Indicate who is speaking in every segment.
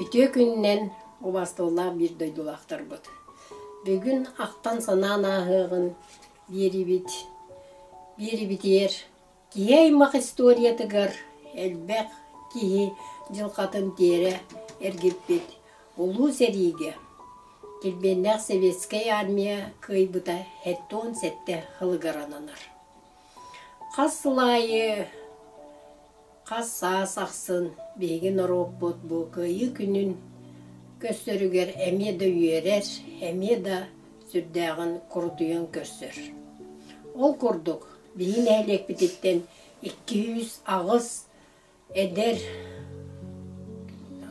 Speaker 1: Үтүө күнүнэн убаастабыллаах биир дойдулаахтарбыт. Бүгүн ахтан-санаан ааһыаҕын биэрибит биэрибитигэр киһи аймах историятыгар элбэх киһи дьылҕатын тиэрэ эргиппит Улуу сэриигэ килбиэннээх Советскай Армия кыайбыта 77 сылыгар ананар. Хас сыл аайы Хас саас ахсын биһиги норуоппут бу Кыайыы күнүн көрсөрүгэр эмиэ да үөрэр, эмиэ да сүрдээҕин курутуйан көрсөр. Ол курдук, биһиги нэһилиэкпититтэн 208 эдэр,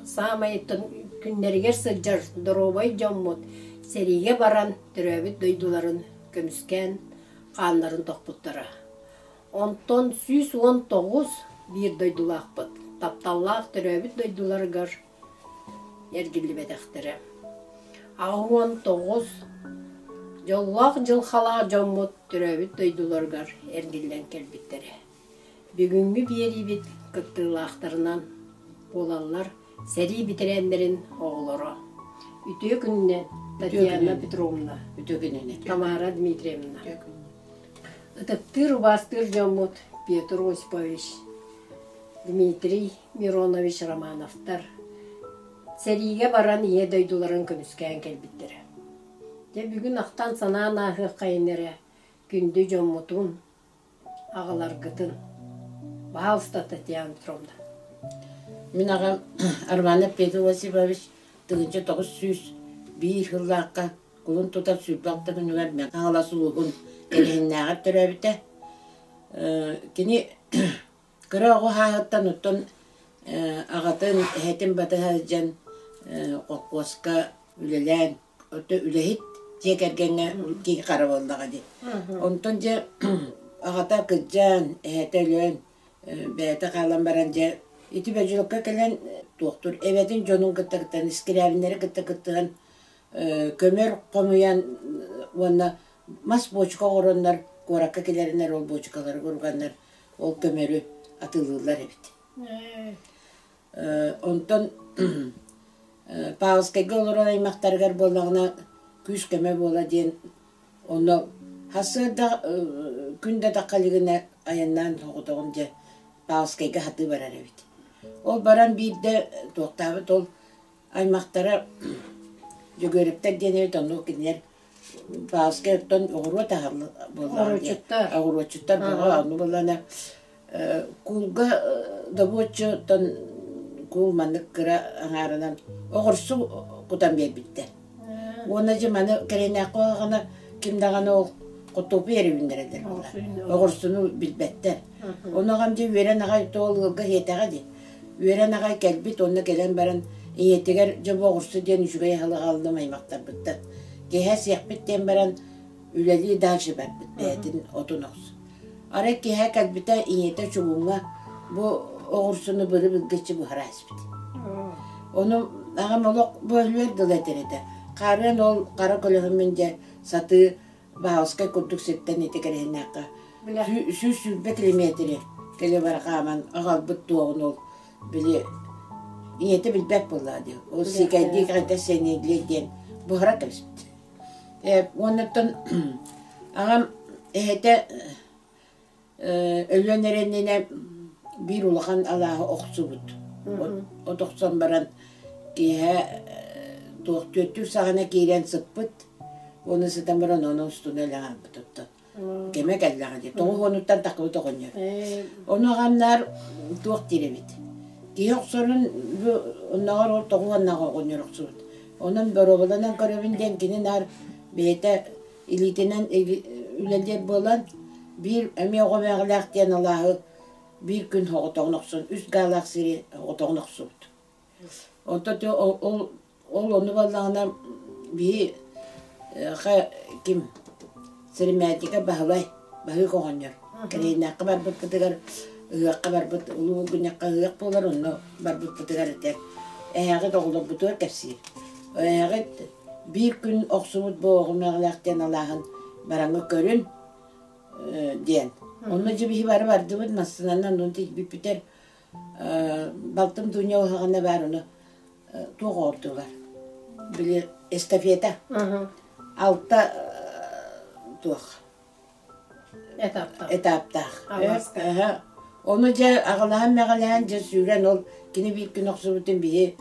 Speaker 1: саамай күннэригэр сылдьар доруобай дьоммут сэриигэ баран төрөөбүт дойдуларын көмүскээн хааннарын тохпуттара. Онтон 119 биир дойдулаахпыт тапталлаах төрөөбүт дойдуларыгар эргиллибэтэхтэрэ. 89 дьоллоох дьылҕалаах дьоммут төрөөбүт дойдуларыгар эргиллэн кэлбиттэрэ. Бүгүҥҥү биэриибит кыттыылаахтарынан буолаллар сэрии бэтэрээннэрин оҕолоро. Үтүө күнүнэн Татьяна Петровна,
Speaker 2: Үтүө күнүнэн.
Speaker 1: Тамара Дмитриевна. Ытыктыыр, убаастыыр дьоммут Петр Осипович, Дмитрий Миронович Романовтар сэриигэ баран Ийэ дойдуларын көмүскээн кэлбиттэрэ. Дьэ бүгүн ахтан-санаан ааһыаххайын эрэ күндү дьоммутун, аҕаларгытын. Пожалуйста, Татьяна Петровна.
Speaker 2: Мин аҕам Романов Петр Осипович 1901 сыллаахха Кулун тутар 26 күнүгэр Хаҥалас улууһун Кэрэһиннээҕэр төрөөбүтэ. Кини кыра оҕо сааһыттан оттон аҕатын, эһэтин батыһа сылдьан холкуоска үлэлээн, оттон үлэһит дьиэ кэргэҥҥэ киһи хара буоллаҕа дии. Онтон дьэ аҕата кырдьан, эһэтэ өлөн, бэйэтэ хаалан баран дьэ ити Бөдьөлөккө кэлэн туохтуур эбэтин дьонун кытта кыттан, искирээбиннэри кытта кыттыһан көмөр хомуйан уонна мас буочука оҥороннор куоракка кэлэринэр ол буочукалары уруганнар ол көмөрү атыылыыллар эбит. Онтон Павловскайга олорор аймахтарыгар буоллаҕына күүс-көмө буола диэн онно сарсыарда күн да тахха илигинэ айаннаан соҕотоҕун дьэ Павловскайга сатыы барар эбит. Ол баран биирдэ туохтаабыт ол Аймахтара Дьөгүөрэптэр диэн эбит, онно кинилэр Павловскай оттон оҕуруот аһа буоллаҕа дии.
Speaker 1: Оҕуруотчуттар.
Speaker 2: Оҕуруотчуттар бөҕө, ону буоллаҕына куулга добуоччу оттон куул маннык кыра аҥаарынан оҕурсу кутан биэрбиттэр. Уонна дьэ маны кэрэнээххэ уһаҕана ким даҕаны ол хотуопу эрэ үүннэрэллэр буолар. Оҕурсуну билбэттэр. Ону аҕам дьэ үөрэн аҕай тоол ыалга иһиэтэҕэ дии. Үөрэн аҕай кэлбит уонна кэлэн баран ийэтигэр дьэ бу оҕурсу диэн үчүгэй аһылык аҕаллым аймахтарбыттан. Киэһэ сиэхпит диэн баран үлэлии дальше барбыт бэйэтин отун охсу. Арай киэһэ кэлбитэ ийэтэ чугуҥҥа бу оҕурсуну быры-быргыччы буһара испит. Ону аҕам олох бу өлүөр дылы этэр этэ. Хаарыан ол хара көлөһүммүн дьэ сатыы Баһылскай курдук сиртэн ити кэрэһиннээххэ 120 километри кэлэ бара хааман аҕалбыт туоҕун ол били ийэтэ билбэт буоллаҕа дии. Ол сиикэйдии кэҕитэ сэниэлиэ диэн буһара кэбиспит. Уоннаттан аҕам эһэтэ Өлүөн эрэ иннинэ биир улахан алааһы охсубут. От охсон баран киэһэ туох түөртүүр саҕана киирэн сыппыт. Уонна сытан баран ону устуна илэ хаалбыт оттон. Кэмэ кэллэҕэ дии. Тоҕус уонуттан таххыбыт оҕонньор. Ону аҕамнаар туох диир эбит. Киһи охсорун бу оннооҕор ол тоҕус уоннаах оҕонньор охсубут. Онон боруобаланан көрөбүн диэн кини наар бэйэтэ илиитинэн үлэлиир буолан, биир эмиэ оҕо мээҕилээх диэн алааһы биир күн соҕотоҕун охсон, үс гаалаах сири соҕотоҕун охсубут. Онтон ол ол ону буоллаҕына биһи ким Сэрэмээтикэ Баһылай Баһыык оҕонньор Кэриэйнээххэ барбыппытыгар ыһыахха барбыт Улуу Булгунньахха ыһыах буолар онно барбыппытыгар этэр эһээҕит оҕолорбутугар кэпсиир эһээҕит Биир күн охсубут бу оҕумэҕлээх диэн алааһын бараҥҥа көрүн диэн. Онно дьэ биһи бары бардыбыт, массыынанан ону тиийбиппитэр балтым Дуня уһаҕана баар ону. Туох оҕордулар? Били эстафета. Алта туох
Speaker 1: Этаптаах.
Speaker 2: Этаптаах. Ону дьэ аҕалаһан-мэҕэлэһэн дьэ сүүрэн ол кини биир күн охсубутун биһи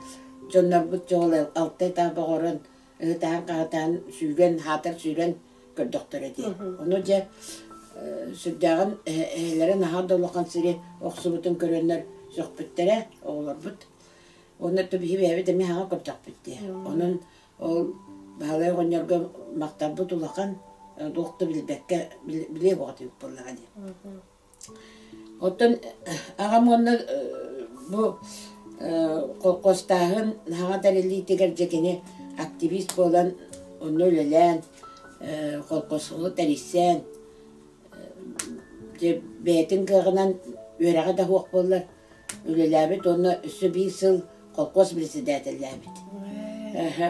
Speaker 2: дьоннорбут дьэ ол алта этап оҕорон ыһытаан-хаһытаан сүүрэн, хаатар сүүрэн көрдөхтөрө дии. Ону дьэ сүрдээҕин эһэлэрэ наһаа да улахан сири охсубутун көрөннөр сөхпүттэрэ оҕолорбут. Уонна биһи бэйэбит эмиэ хаҥа көрдөхпүт дии. Онон ол Баһылай оҕонньорго махталбыт улахан, туох да билбэккэ билиэ буолла буоллаҕа дии. Оттон аҕам уонна бу холкуостааһын хаҥа тэриллиитигэр дьэ кини активист буолан онно үлэлээн, холкуосу тэрийсэн, дьэ бэйэтин кыаҕынан үөрэҕэ да суох буоллар үлэлээбит уонна өссө биир сыл холкуос председателлээбит.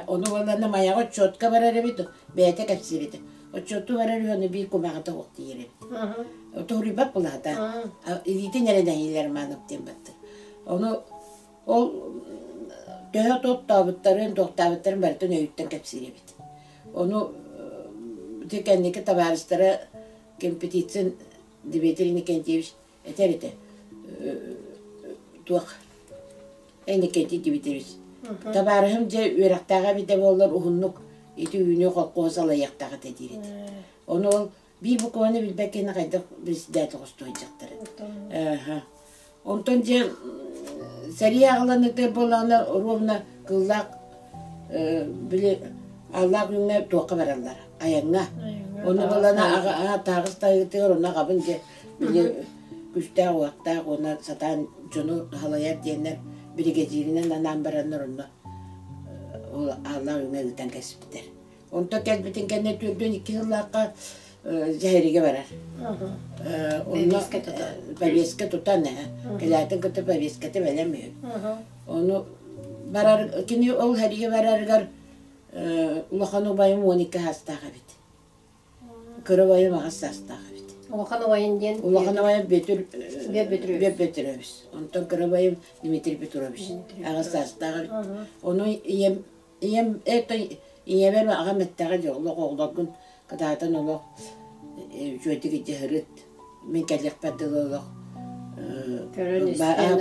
Speaker 2: Ону буоллаҕына Майаҕа отчуотка барар эбит, бэйэтэ кэпсиир этэ. Отчуоттуу барар үһү, ону биир кумааҕыта суох тиийэр эбит. Туһуруйбат булаата. Илиитин эрэ нэһиилэр Романов диэн баттыр. Ону ол төһө туохтаабыттарын, туохтаабыттарын барытын өйүттэн кэпсиир эбит. Ону ити кэнники табаарыстара Кемпетицин Дмитрий Никентьевич этэр этэ туох Инникити Дмитриевич табаарыһым дьэ үөрэхтээҕэ эбитэ буоллар уһуннук ити үүнүү холкуоһу салайыахтаах этэ диир этэ. Ону ол биир букваны билбэт киһини хайдах председатель оҕустуой дьахтары. Онтон дьэ сэрии аҕаланыытыгар буоллаҕына ровно кыллаах били Аллаах күҥҥэ туохха бараллар айаҥҥа. Ону буоллаҕына аҕа тааҕыс тайыытыгар ону аҕабын дьэ били күүстээх-уохтаах уонна сатаан дьону халайар диэннэр биригэдьииринэн анаан бараннар онно ол Аллаах күҥҥэ ыытан кэспиттэр. Онтон кэлбитин кэннэ 42 сыллаахха Дьэһэригэ барар. Онно повестка тутан кэлээтин кытта повестката бэлэм үһү. Ону барар кини ол хэригэ барарыгар улахан убайым 12 саастаах эбит. Кыра убайым аҕыс саастаах эбит.
Speaker 1: Улахан убайым диэн
Speaker 2: Улахан убайым Петр Петр Петрович. Онтон кыра убайым Дмитрий Петрович. Аҕыс саастаах эбит. Ону ийэм Ийэм это ийэбэр аҕам эттэҕэ дьэ олох оҕолоргун кытаатан олох үчүгэйдик дьаһырыт мин кэлиэхпэр дылы олох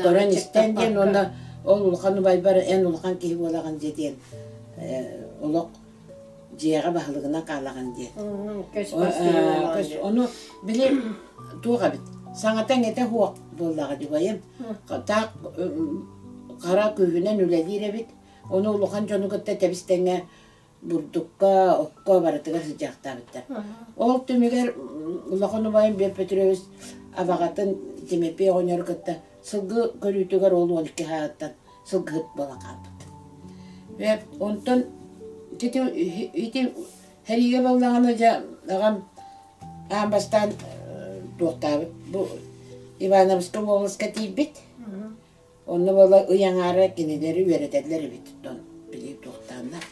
Speaker 2: көрөн истэн диэн уонна ол улахан убайбар эн улахан киһи буолаҕын дьэ диэн олох дьиэҕэ баһылыгынан хаалаҕын диэн. Ону били туох эбит саҥата-иҥэтэ суох буоллаҕа дии убайым. Таах хара күүһүнэн үлэлиир эбит. Ону улахан дьону кытта тэбис-тэҥҥэ бурдукка, окко барытыгар сылдьаахтаабыттар. Ол түмүгэр улахан убайым Бер Петрович абаҕатын Тимофей оҕонньору кытта сылгы көрүүтүгэр ол 12 сааһыттан сылгыһыт буолан хаалбыт. Онтон ити ити сэриигэ буоллаҕына дьэ аҕам аан бастаан туохтаабыт бу Ивановскай уобаласка тиийбит. Онно буола ый аҥаара кинилэри үөрэтэллэр эбит оттон били туохтааннар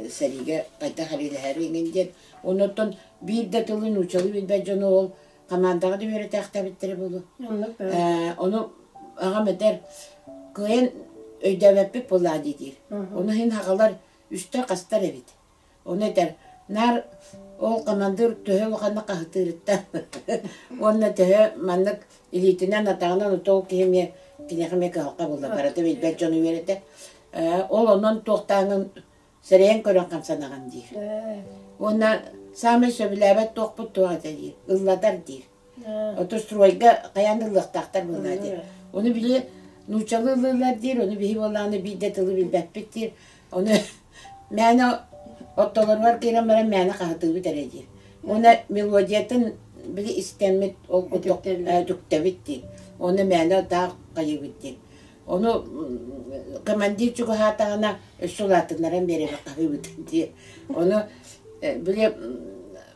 Speaker 2: сэриигэ хайдах эриилэһэри иҥин диэн. Оннуттан биир да тылы нууччалыы билбэт дьону ол хамаандаҕа да үөрэтээхтээбиттэрэ буолуо. Ону аҕам этэр кыайан өйдөөбөппүт буоллаа дии диир. Ону иһин аҕалар үстэр-хастар эбит. Ону этэр, наар ол командир төһө улаханнык хаһытыырыттан уонна төһө маннык илиитинэн атаҕынан ол киһи эмиэ киниэхэ эмиэ кыһалҕа буолла барыта билбэт дьону үөрэтэ. Ол онон туохтааҥын сэрэйэн көрөн хамсанаҕын диир. Уонна саамай сөбүлээбэт туохпут туох этэ диир, ыллатар диир. Ото стройга хайаан ыллыахтаахтар буоллаа диир. Ону били нууччалыы ыллыыллар диир, ону биһи буоллаҕына биир да тылы билбэппит диир. Ону мээнэ оттолоругар киирэн баран мээнэ хаһытыыбыт эрэ диир. Уонна мелодиятын били истэммит ол курдук үтүктэбит диир. Ону мээнэ таах хайыыбыт диир. Ону командир чугаһаатаҕына өссө улаатыннаран биэрэбит хаһыыбыт диир. Ону били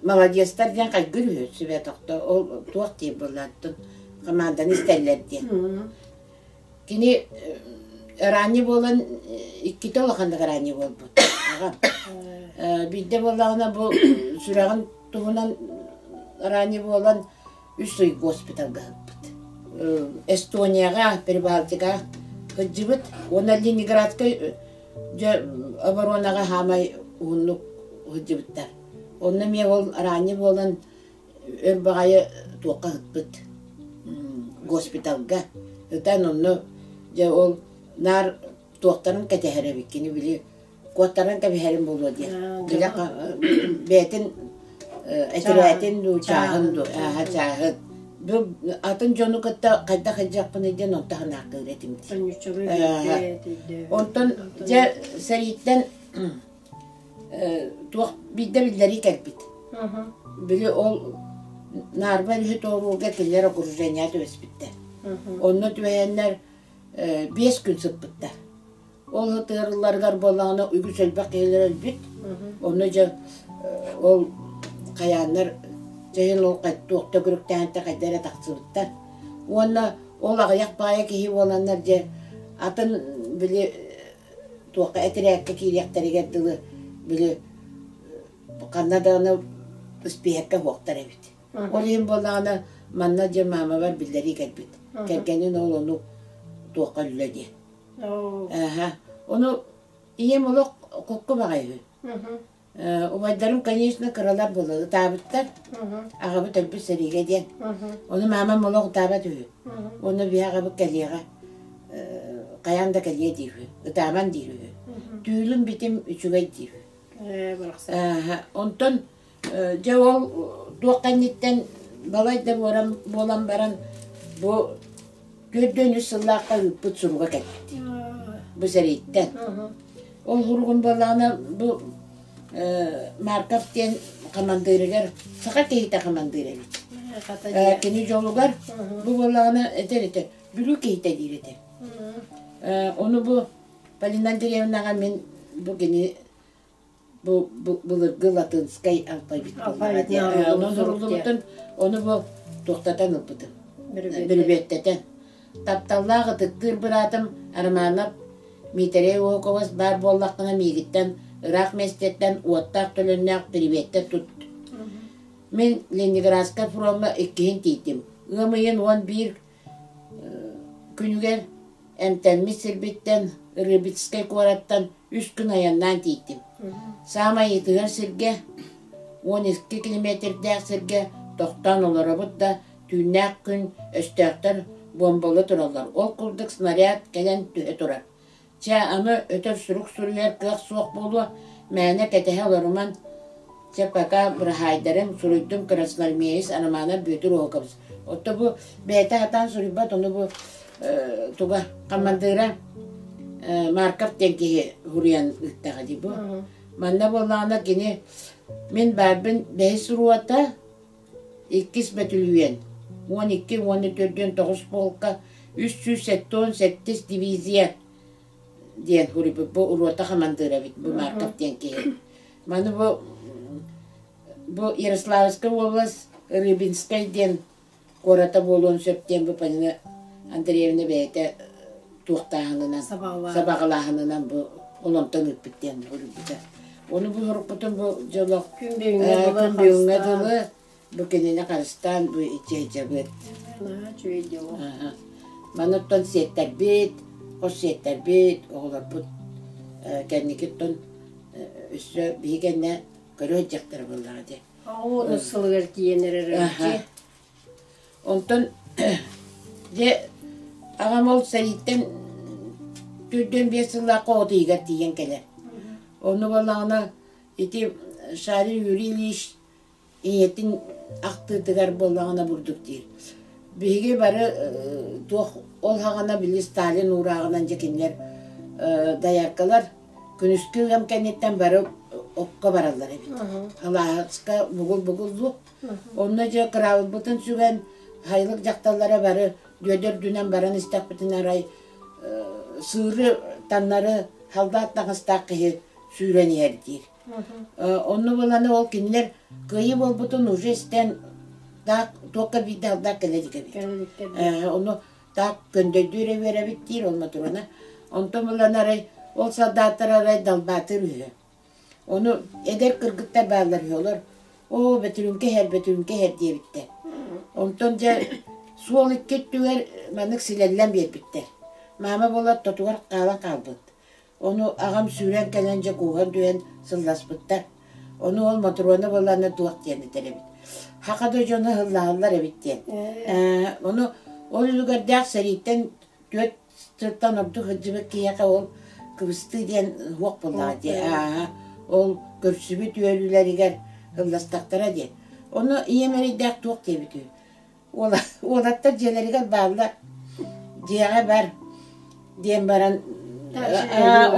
Speaker 2: молодецтар диэн хайгыр үһү сүбэ тохто ол туох диир буоллааттын команданы истэллэр диэн. Кини ранний буолан иккитэ улаханнык ранний буолбут. Аҕам. Биирдэ буоллаҕына бу сүрэҕин туһунан ранний буолан үс ый госпиталга ыппыт. Эстонияҕа, Прибалтикаҕа сылдьыбыт уонна Ленинградскай Дьэ оборонаҕа хаамай уһуннук сылдьыбыттар. Онно эмиэ ол араанньы буолан өр баҕайы туохха ыһыппыт госпиталга. Ытан онно дьэ ол наар туохтарын кэтэһэр эбит кини били куоттаран кэбиһэрим буолуо диэн. Били бэйэтин этэрээтин дуу, чааһын дуу, ааһа чааһын. Бу атын дьону кытта хайдах илдьэхпиний диэн онто санаахтыыр этим. Онтон дьэ сэрииттэн туох биирдэ биллэрии кэлбит. Били ол Наарба өрүһү туоруурга кинилэр окружение түбэспиттэр. Онно түбэһэннэр 5 күн сыппыттар. Ол ытыарылларыгар буоллаҕына үгүс элбэх киһилэр өлбүт. Онно дьэ ол хайааннар дьэһин ол туох төгүрүктээнтэ хайда эрэ тахсыбыттар. Уонна ол аҕыйах баайа киһи буоланнар дьэ атын били туохха этирээккэ киириэхтэригэр дылы били ханна даҕаны испииһэккэ суохтар эбит. Ол иһин буоллаҕына манна дьэ маамабар биллэрии кэлбит. Кэргэнин ол ону туохха өллө диэн. Ааһа. Ону ийэм олох кокко баҕайы үһү. Убайдарым, конечно, кыралар буолан ытаабыттар. Аҕабыт өлбүт сэриигэ диэн. Ону маамам олох ытаабат үһү. Уонна биһи аҕабыт кэлиэҕэ хайаан да кэлиэ диир үһү. Ытааман диир үһү. Түүлүм битим үчүгэй диир үһү. Ааһа. Онтон дьэ ол туох кэнниттэн балай да буолан баран бу 43 сыллаахха ыыппыт суруга кэлбит. Бу сэрииттэн. Ол суругун буоллаҕына бу Марков диэн хамандыырыгар саха киһитэ хамандыыр эбит. Кини дьолугар бу буоллаҕына этэр этэ Бүлүү киһитэ диир этэ. Ону бу Полина Андреевнаҕа мин бу кини бу былыргы латынскай алфавит буоллаҕа дии. Онон суруллубутун ону бу туохтатан ылбытым. Бүрүбүөттэтэн. Тапталлаах ытыктыыр быраатым Романов Миитэрэй Уһуковас баар буоллаххына миигиттэн ыраах миэстэттэн уоттаах төлөннөөх пирибиэттэ тут. Мин Ленинградскай фроҥҥа иккиһин тиийдим. Ыам ыйын 11 күнүгэр эмтэммит сирбиттэн Рыбицкай куораттан үс күн айаннаан тиийдим. Саамай ытыгар сиргэ, 12 километрдээх сиргэ тохтоон олоробут да, түүннээх күн өстөөхтөр буомбалыы тураллар. Ол курдук снаряд кэлэн түһэ турар. Чэ, аны өтөр сурук суруйар кыах суох буолуо, мээнэ кэтэһэ олоруман. Чэ, пока быраһаайдарым, суруйдум красноармеец Романов Бүөтүр Оһокович. Отто бу бэйэтэ сатаан суруйбат, ону бу туга хамандыыра Марков диэн киһи суруйан ыыттаҕа дии бу. Манна буоллаҕына кини мин баарбын бэһис руота иккис бөтүлүйүөн 12 уонна 49 полка 377 дивизия диэн суруйбут бу уруота хамандыыра эбит бу Марков диэн киһи. Маны бу бу Ярославскай уобалас Рыбинскай диэн куората буолуон сөп диэн бу Полина Андреевна бэйэтэ туохтааһынынан сабаҕалааһынынан бу олонтон ыыппыт диэн суруйбута. Ону бу сурукпутун бу дьолох
Speaker 1: күн бүгүҥҥэ дылы
Speaker 2: күн бүгүҥҥэ дылы бу кинини харыстаан бу иччэйдьэбит.
Speaker 1: Наһаа үчүгэй дьоло.
Speaker 2: Маныттан сиэттэрбит, хос сиэттэрбит, оҕолорбут кэнникиттэн өссө биһи кэннэ көрө сылдьахтара буоллаҕа дии.
Speaker 1: Оҕо сылыгар тиийэн эрэр эбит.
Speaker 2: Онтон дьэ аҕам ол сэрииттэн 45 сыллаахха оҕотуйугар тиийэн кэлэр. Онно буоллаҕына ити Шарин Юрий Ильич ийэтин ахтыытыгар буоллаҕына бурдук диир. Биһиги бары туох ол саҕана били Сталин уурааҕынан дьэ кинилэр дояркалар күнүскү ыам кэнниттэн бары окко бараллар эбит. Алааска бугул-бугуллук. Онно дьэ кыраабылбытын сүгэн сайылык дьахталлара бары дүөдэ үрдүнэн баран истэхпитинэ арай сыыры таннары халдаат таҥастаах киһи сүүрэн иһэр диир. Онно буоланы ол кинилэр кыайыы буолбутун уже истэн таах туохха биирдэ алдаах кэлэ илик эбит. Ону таах көндөйдүү эрэ үөрэбит диир ол Матурана. Онтон булан арай ол солдаттар арай далбаатыыр үһү. Ону эдэр кыргыттар бааллар үһү олор оо бөтүрүҥкэ иһэр бөтүрүҥкэ иһэр диэбиттэр. Онтон дьэ суол икки өттүгэр маннык силэллэн биэрбиттэр. Маама буолар тотугар хаалан хаалбыт. Ону аҕам сүүрэн кэлэн дьэ кууһан түһэн сылласпыттар. Ону ол Мотуруона буоллаҕына туох диэн этэр эбит. Хаха да дьоно ыһыллаһаллар эбит диэн. Ону ол үлүгэрдээх сэрииттэн түөрт сылтан ордук сылдьыбыт киһиэхэ ол кыбыстыы диэн уох буоллаҕа дии. Ол көрсүбүт үөрүүлэригэр ылластахтара диэн. Ону ийэм эрэйдээх туох диэбит үһү. Уолаттар дьиэлэригэр бааллар. Дьиэҕэ бар диэн баран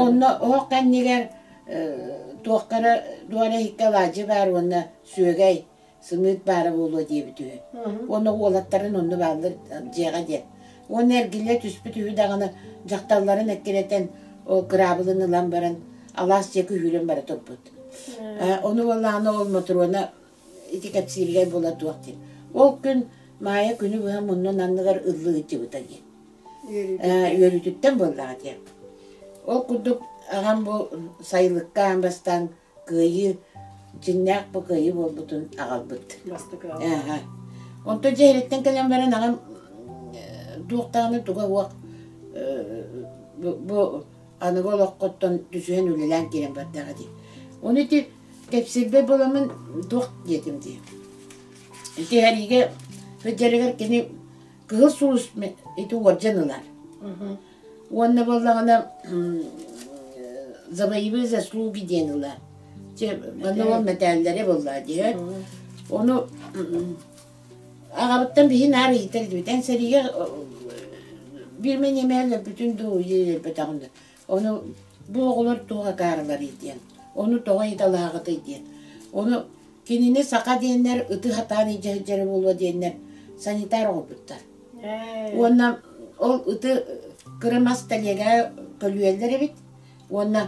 Speaker 2: онно оһох кэннигэр туохха эрэ дуора иһиккэ алаадьы баар уонна сүөгэй сымыыт баара буолуо диэбит үһү. Уонна уолаттарын онно бааллар дьиэҕэ диэн. Уонна эргиллэ түспүт үһү даҕаны дьахталларын эккирэтэн ол кыраабылын ылан баран алаас диэки үүрэн бара турбут. Ону буоллаҕына ол Мотуруона ити кэпсииригэр буола туох диэн. Ол күн Маайа күнү быһа муннун анныгар ыллыы ыдьыбыта диэн. Үөрүүтүттэн буоллаҕа диэн. Ол курдук аҕам бу сайылыкка аан бастаан кыайыы дьиҥнээх бу кыайыы буолбутун аҕалбыт.
Speaker 1: Бастакы
Speaker 2: Онтон дьиэһириттэн кэлэн баран аҕам туохтаҕына туга уох бу аныгы олоххоттон түсүһэн үлэлээн киирэн бардаҕа дии. Ону ити кэпсиирбэр буоламмын туох диэтим дии. Ити сэриигэ сылдьарыгар кини Кыһыл сулус ити уордьан ылар. Уонна буоллаҕына за боевые заслуги диэн ылар. Чэ, манна ол мэтээллэри буоллаа дии. Ону аҕабыттан биһи наар ыйытар этибит. Эн сэриигэ биир мин эмээл өлбүтүн дуу өлбөтөҕүн да. Ону бу оҕолор туох акаарыларый диэн. Ону тоҕо ыйыталаһаҕытый диэн. Ону Кинини саха диэннэр ыты хатаан илдьэ сылдьара буолуо диэннэр санитар оҥорбуттар. Уонна ол ыты кыра мас тэлиэгэ көлүйэллэр эбит. Уонна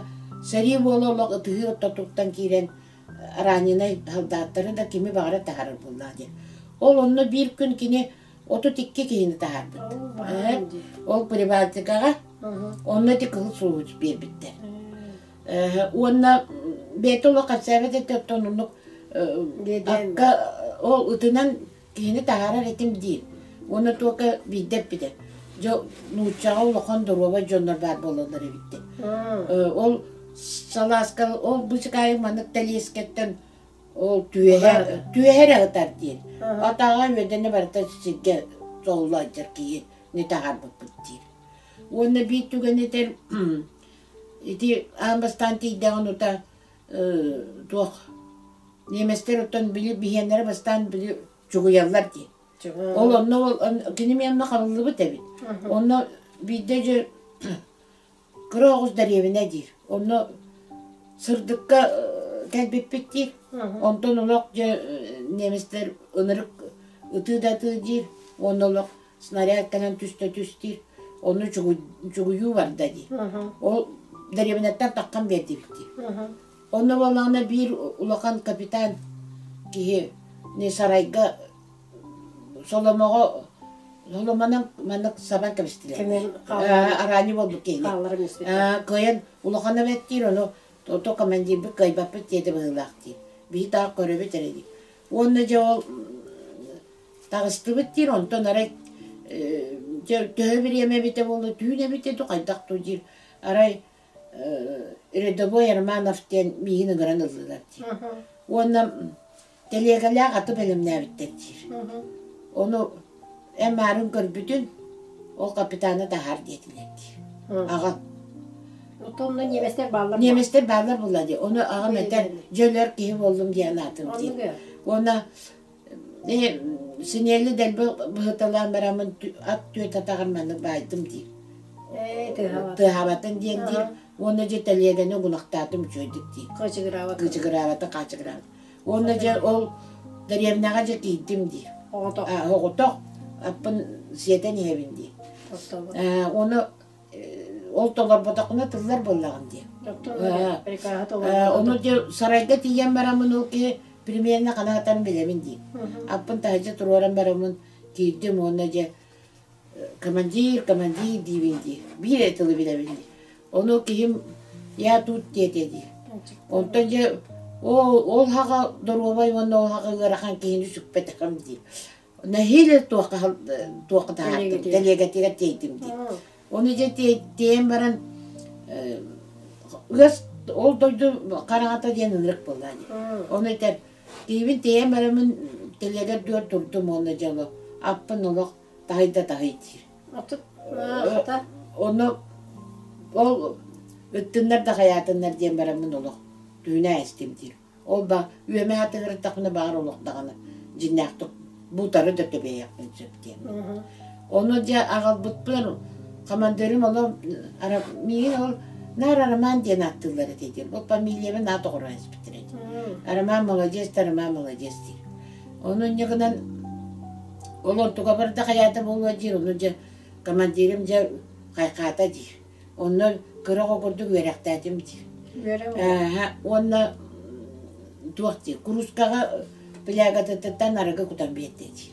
Speaker 2: сэрии буола олох ытыһыы ортотуттан киирэн раненай солдаттары да кими баҕара таһаарар буоллаҕа диэн. Ол онно биир күн кини 32 киһини таһаарбыт. Ол Прибалтикаҕа онно ити кыһыл сулус биэрбиттэр. Уонна бэйэтэ олох кэпсээбэт этэ, оттон оннук акка ол ытынан киһини таһаарар этим диир. Уонна туока биирдэ эппитэ. Дьэ нууччаҕа улахан доруобай дьоннор баар буолаллар эбиттэр. Ол салааска ол бычыкаайы маннык тэлиэскэттэн ол түөһэ түөһэ эрэ ытар диир. Атаҕа үөдэнэ барыта сиргэ соллооччар киһи не таһаарбыппыт диир. Уонна биир түгэн этэр Ити аан бастаан тиийдэҕин ута туох немецтэр оттон били биһиэннэрэ бастаан били чугуйаллар дии. Ол онно ол кини онно хабыллыбыт эбит. Онно биирдэ дьэ кыра оҕус дэриэбинэ диир. Онно сырдыкка кэлбиппит диир. Онтон олох дьэ немецтэр ынырык ытыы да ытыы диир. Уонна олох снаряд кэлэн түстэ түс диир ону чугуйуу барда дии ол дэриэбинэттэн таххан биэрдибит дии онно буоллаҕына биир улахан капитан киһи не сарайга соломоҕо соломонон маннык сабан кэбистилэр араанньы буолбут киһини кыайан улахан эбэт диир ону то командирбыт кыайбаппыт диэтэ быһыылаах диир биһи таах көрөбүт эрэ дии уонна дьэ ол Таҕыстыбыт диир, онтон арай төһө бириэмэ эбитэ буолла, түүн эбитэ дуу, хайдах дуу диир. Арай рядовой Романов диэн миигин ыҥыран ыллылар диир. Уонна тэлиэгэлээх аты бэлэмнээбиттэр диир. Ону эн маарын көрбүтүн, ол капитаны таһаар диэтилэр диир. Аҕам.
Speaker 1: Оттон немецтэр бааллар
Speaker 2: Немецтэр бааллар буолла дии. Ону аҕам этэр, дьэ өлөр киһи буоллум диэн аатым диир. Уонна Синиэли дэлби быһыталаан бараммын ат түөт атаҕар маннык баайдым диир. Тыаһаабатын диэн диир. Уонна дьэ тэлиэгэни угунахтаатым үчүгэйдик диир.
Speaker 1: Кыычыгыраабатын.
Speaker 2: Кыычыгыраабатын, хаачыгыраабатын. Уонна дьэ ол дэриэбинэҕэ дьэ тиийдим диир.
Speaker 1: Оҕотох.
Speaker 2: Оҕотох. Аппын сиэтэн иһэбин диир. Уонна ол толорботоххуна тыллар буоллаҕын дии. Ону дьэ сарайга тиийэн бараммын ол киһи примерно ханаатарын билэбин дии. Аппын таһырдьа туруоран бараммын киирдим уонна дьэ командир, командир диибин дии. Биир эрэ тылы билэбин дии. Ону киһим я тут диэтэ дии. Онтон дьэ ол ол хаҕа доруобай уонна ол хаҕа ыарахан киһини сүкпэтэхим дии. Нэһиилэ туохха туохха таһаартым, тэлиэгэтигэр тиэйдим дии. Ону дьэ тиэйэн баран Ыас ол дойду хараҥата диэн ынырык буолла дии. Ону этэр, тиийбин тиийэн бараммын тэлэгэр дүөр турдум уонна дьоло аппын олох таһый да таһый диир. Ону ол ыттыннар да хайаатыннар диэн бараммын олох түүнэ эстим диир. Ол ба үөмэ атыгырыттахпына баҕар олох даҕаны дьиннээхтик бутары да төбөйөхпүн сөп диэн. Ону дьэ аҕалбыппын командирым олом миигин ол наар Роман диэн ааттыыллар этэ диир. Ол фамилиябын аат оҕоро испиттэр этэ. Роман молодец да Роман молодец диир. Ону инньэ гынан ол онтуга барда хайаата буолуо диир. Ону дьэ командирым дьэ хайхаата диир. Онно кыра оҕо курдук үөрэхтээтим диир. Уонна туох диир, куруускаҕа плягатыттан арыгы кутан биэрдэ диир.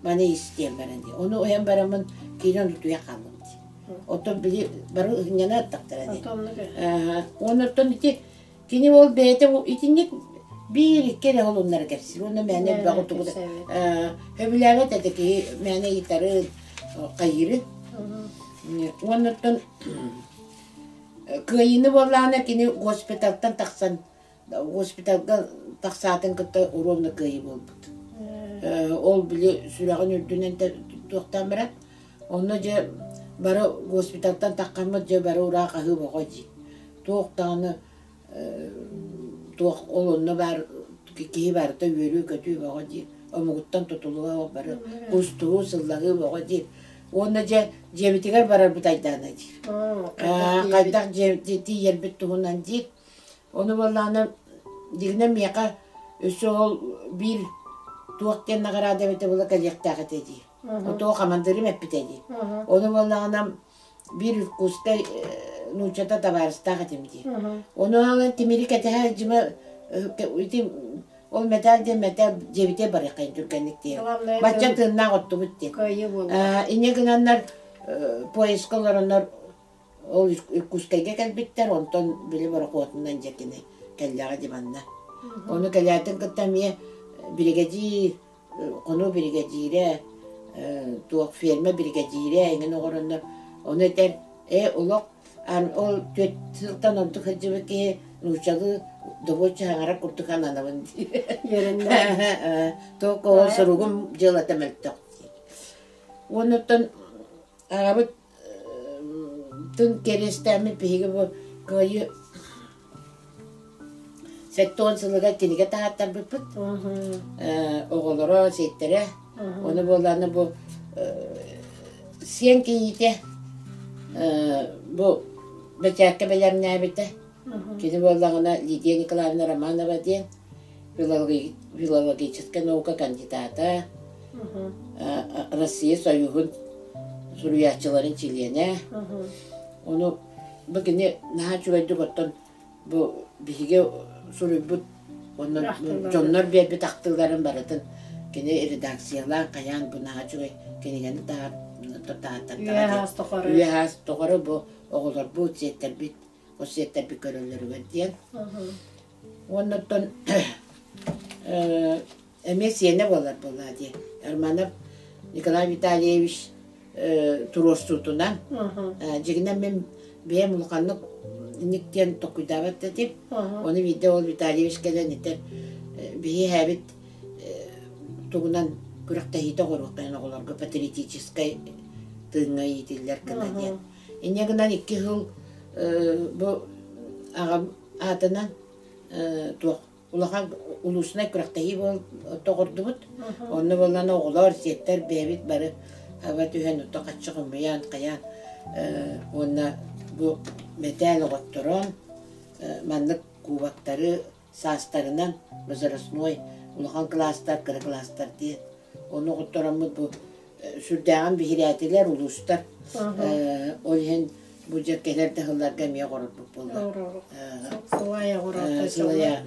Speaker 2: Маны истиэн баран диир. Ону уйан бараммын киирэн утуйа хааллым диир. Оттон били бары ыһынньана аттахтара диир. Оннуттан ити Кини ол бэйэтэ итинник биир икки эрэ холуннара кэпсиир уонна мээнэ элбэх утугу сөбүлээбэт этэ киһи мээнэ ыйытарын хайыырын. Уоннаттан кыайыыны буоллаҕына кини госпитальтан тахсан госпитальга тахсаатын кытта уруомна кыайыы буолбут. Ол били сүрэҕин үрдүнэн туохтаан баран онно дьэ бары госпитальтан таххаммыт дьэ бары ураа хаһыы боҕо дии. Туох даҕаны туох ол онно баар киһи барыта үөрүү-көтүү бөҕө диир, омугуттан тутулуга бары кустуһуу, сыллаһыы бөҕө диир. Уонна дьэ дьиэбитигэр барарбыт айдаана диир. Хайдах дьиэ тиийэрбит туһунан диир. Ону буоллаҕына дьиҥинэ миэхэ өссө ол биир туох диэн наҕараада эбитэ буола кэлиэхтээх этэ диир. Отуо хамандыырым эппитэ диир. Ону буоллаҕына биир Иркутскай нууччата табаарыстаах этим дии. Ону аҕалан тимири кэтэһэ дьима ити ол мэтээл диэн мэтээл дьиэбитэ барыаххайын түргэнник диэн. Бачча тыыннаах оттубут диэн. Инньэ гынаннар поездка олороннор ол Иркутскайга кэлбиттэр, онтон били борохуотунан дьэ кини кэллэҕэ дии манна. Ону кэлээтин кытта эмиэ биригэдьиир хонуу биригэдьиирэ, туох ферма биригэдьиирэ эҥин оҥороннор ону этэр ээ олох ол түөрт сылтан ордук сылдьыбыт киһи нууччалыы добуочча саҥарар курдук ананабын диир. Туох ол суругум дьыалата мөлтөх диир. Уонуттан аҕабыт тын кэриэстээммит биһиги бу кыайыы 70 сылыгар кинигэ таһааттарбыппыт. Оҕолоро, сиэттэрэ. Ону буоллаҕына бу сиэн кийиитэ бу бэчээккэ бэлэмнээбитэ. Кини буоллаҕына Лидия Николаевна Романова диэн филологическай наука кандидата, Россия Союһун суруйааччыларын чилиэнэ. Ону бу кини наһаа үчүгэйдик оттон бу биһиги суруйбут онно дьоннор биэрбит ахтыыларын барытын кини редакциялаан хайаан бу наһаа үчүгэй кинигэни таһааттартаҕа үйэ-аас тухары бу оҕолорбут сиэттэрбит хос сиэттэрбит көрөллөрүгэр диэн уонна оттон эмиэ сиэнэ буолар буоллаа дии Романов Николай Витальевич туруорсуутунан дьиҥинэн мин бэйэм улаханнык инник диэн толкуйдаабат да этим ону биирдэ ол Витальевич кэлэн этэр биһи эһээбит тугунан күрэхтэһиитэ оҥоруохтарын оҕолорго патриотическай тыыҥҥа иитиллэр гына диэн инньэ гынан икки сыл бу аҕам аатынан туох улахан улуусунай күрэхтэһии тоҕордубут. Онно буоллаҕына оҕолор, сиэттэр бэйэбит бары аба түһэн ото хаччы хомуйан, хайаан уонна бу мэтээл оҕотторон маннык кубоктары саастарынан возрастной улахан кылаастар, кыра кылаастар диэн ону оҕоттороммут бу сүрдээҕин биһирээтилэр улуустар. Ол иһин бу дьэ кэлэр да сылларга эмиэ оҕорорбут буолла.
Speaker 1: Сылайа оҕорор.
Speaker 2: Сылайа,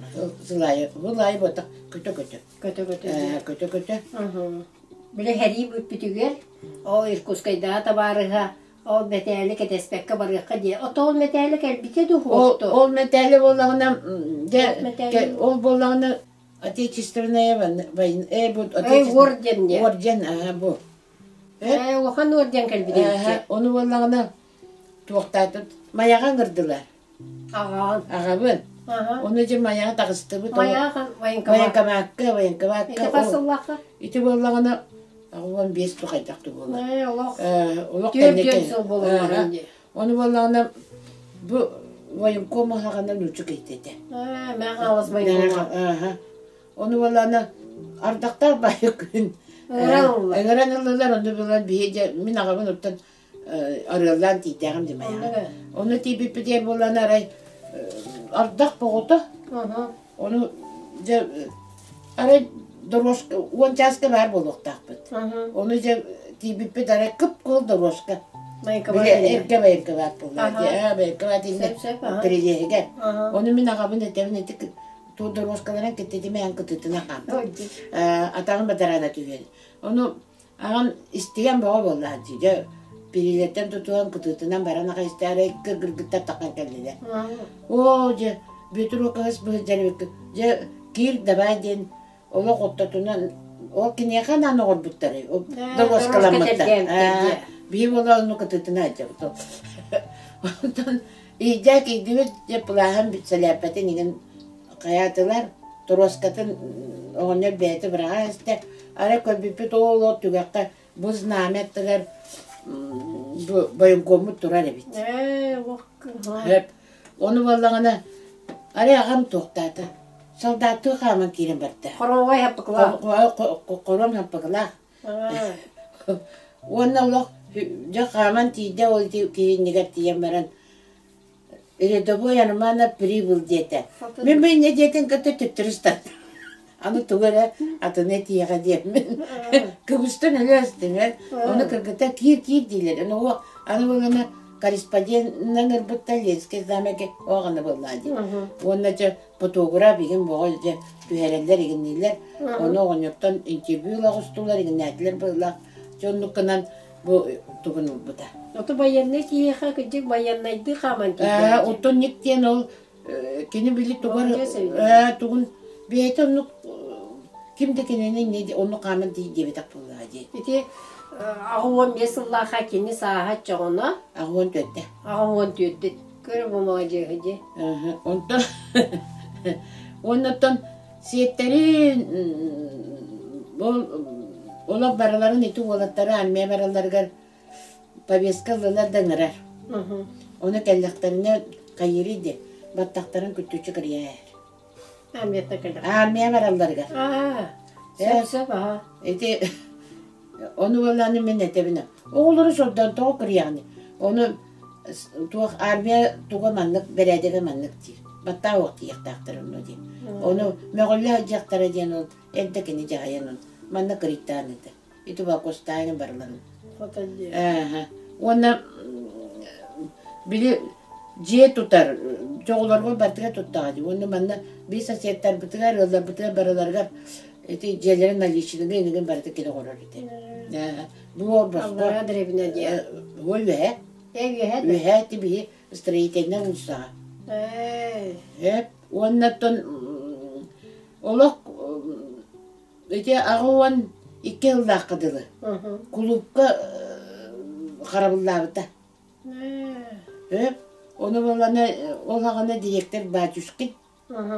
Speaker 2: сылайа, сылайа буотах көтө-көтө.
Speaker 1: Көтө-көтө.
Speaker 2: Көтө-көтө.
Speaker 1: Били сэрии бүппүтүгэр ол Иркутскайдааҕы табаарыһа ол мэтээли кэтэспэккэ барыахха диye. Ото ол мэтээли кэлбитэ дуу
Speaker 2: Ол мэтээли буоллаҕына дьэ ол буоллаҕына Отечественная война, бу
Speaker 1: орден диye.
Speaker 2: Орден, аха бу.
Speaker 1: Ээ, улахан орден кэлбит эбит.
Speaker 2: Ону буоллаҕына туохтаатыт Майаҕа ыҥырдылар.
Speaker 1: Аҕаҕын.
Speaker 2: Аҕабын.
Speaker 1: Аха.
Speaker 2: Ону дьэ Майаҕа таҕыстыбыт.
Speaker 1: Майаҕа военкомат.
Speaker 2: Военкомакка, военкомакка.
Speaker 1: Ити хас сыллаахха?
Speaker 2: Ити буоллаҕына 85 тухайдах буолла.
Speaker 1: Ээ, олох.
Speaker 2: Олох
Speaker 1: Түөрт
Speaker 2: кэнники.
Speaker 1: сыл буолан баран дии.
Speaker 2: Ону буоллаҕына бу военком аһаҕана нуучча киһитэ.
Speaker 1: Ээ, мэ хаалас военкомат.
Speaker 2: Аха. Ону буоллаҕына ардахтаах баайы күн
Speaker 1: Ыҥыран ылла.
Speaker 2: Ыҥыран ыллылар, ону булан биһи дьэ мин аҕабын оттон арыаллаан тиийдээҕим дии Майаҕа. Ону тиийбиппитигэр буолан арай ардах боҕото. Ону дьэ арай дорожка 10 чааска баар буолуохтаахпыт. Ону дьэ тиийбиппит арай кып-кыл дорожка. Били эргэ военкомат буолла. Военкомат иннэ кирилиэһигэр. Ону мин аҕабын этэбин ити туу дорожкаларын киттитимээн кытытына хаампыт. Атаҕын бадараана түһүөн. Ону Аҕам истигэн бөҕө буоллаҕа дии, дьэ перилэртэн тутуһан кытыытынан баран аҕай истээри кыргыттар таххан кэллилэр. Оо, дьэ, Бүөтүр Уокаһыс быһыдьар эбиккин, дьэ, киир давай диэн олох оттотунан ол киниэхэ анаан оҥорбуттарый, доруоскаламмыттар. Биһи буола онну кытыытына сылдьабыт. Онтон иирдээ киирдибит, дьэ, плаһын сэлээппэтин иҥин Хайаатылар, торуоскатын оҕонньор бэйэтэ быраҕан истэ, арай көрбүппүт ол ол түгэххэ бу знамя аттыгар бу бойоҥкуоммут турар эбит.
Speaker 1: Ээ,
Speaker 2: Сөп. Ону буоллаҕына, арай аҕам туохтаата, солдаттыы хааман киирэн барда.
Speaker 1: Хоруобай хаппыкылаах.
Speaker 2: Хоруом хаппыкылаах. Уонна олох дьэ хааман тиийдэ ол киһи иннигэр тиийэн баран Рядовой Романов прибыл диэтэ. Мин бу инньэ диэтин кытта төттөрү ыстаттым. Аны тугу эрэ атыны этиэҕэ диэммин. Кыбыстан өлө астыҥар. Ону кыргыттар киир-киир дииллэр. Ону уох аны буолана корреспонденынан ырбыттар Ленскэй замеке оҕаны буоллаа дии. Уонна дьэ фотограф игин боҕо дьэ түһэрэллэр игиннииллэр. Ону оҕонньортон интервью оҕустулар игиннээтилэр быһыылаах. Дьэ оннук гынан бу тугун ылбыта.
Speaker 1: Ото байыаннай киһиэхэ кырдьык байыаннайдыы хааман киирдэ.
Speaker 2: Оттон ник диэн ол кини били тугар тугун бэйэтэ оннук ким да кинини инньэ оннук хааман диэбэтэх буоллаҕа дии.
Speaker 1: Ити 85 сыллаахха кини сааһа оччоҕуна
Speaker 2: 84-тэ.
Speaker 1: 84-тэ. Көрө бу маладьыаһы дии.
Speaker 2: Онтон уоннаттан Сиэттэрин ол олох барыларын ити уолаттары армия баралларыгар повестка ыллылар да ыҥырар. Ону кэллэхтэринэ хайыырый диэн баттахтарын күттүччү кырыйар.
Speaker 1: Армияттан кэллэх.
Speaker 2: Армия баралларыгар.
Speaker 1: Аа, сөп сөп аха.
Speaker 2: Ити ону буоллааны мин этэбин оҕолору сордоон тоҕо кырыйаҕыный? Ону туох армия туга маннык бэрээдэгэ маннык диир баттаа уох тиийиэхтээхтэр онно диэн ону мөҕүллэ сылдьыахтара диэн ол эрдэ кини дьаһайан он манна кырыйтаан ыытар ити бокустаайын барыларын уонна били дьиэ тутар дьоҕуларга бартыга туттаҕа дии уонна манна биир соседтарбытыгар ыалларбытыгар барыларыгар ити дьиэлэрин наличныгы инигин барыта кини оҥорор этэ Бу босхо
Speaker 1: Аллараа дэриэбинэ диэ.
Speaker 2: Бу үөһэ.
Speaker 1: Ээ үөһэ да.
Speaker 2: Үөһэ ити биһи строительнай уулуссаҕа.
Speaker 1: Ээ.
Speaker 2: Эп уонна оттон олох ити 82 сыллаахха дылы кулуупка харабыллаабыта. Ээ. Ону буоллаҕына ол аҕана дириэктэр батюшкин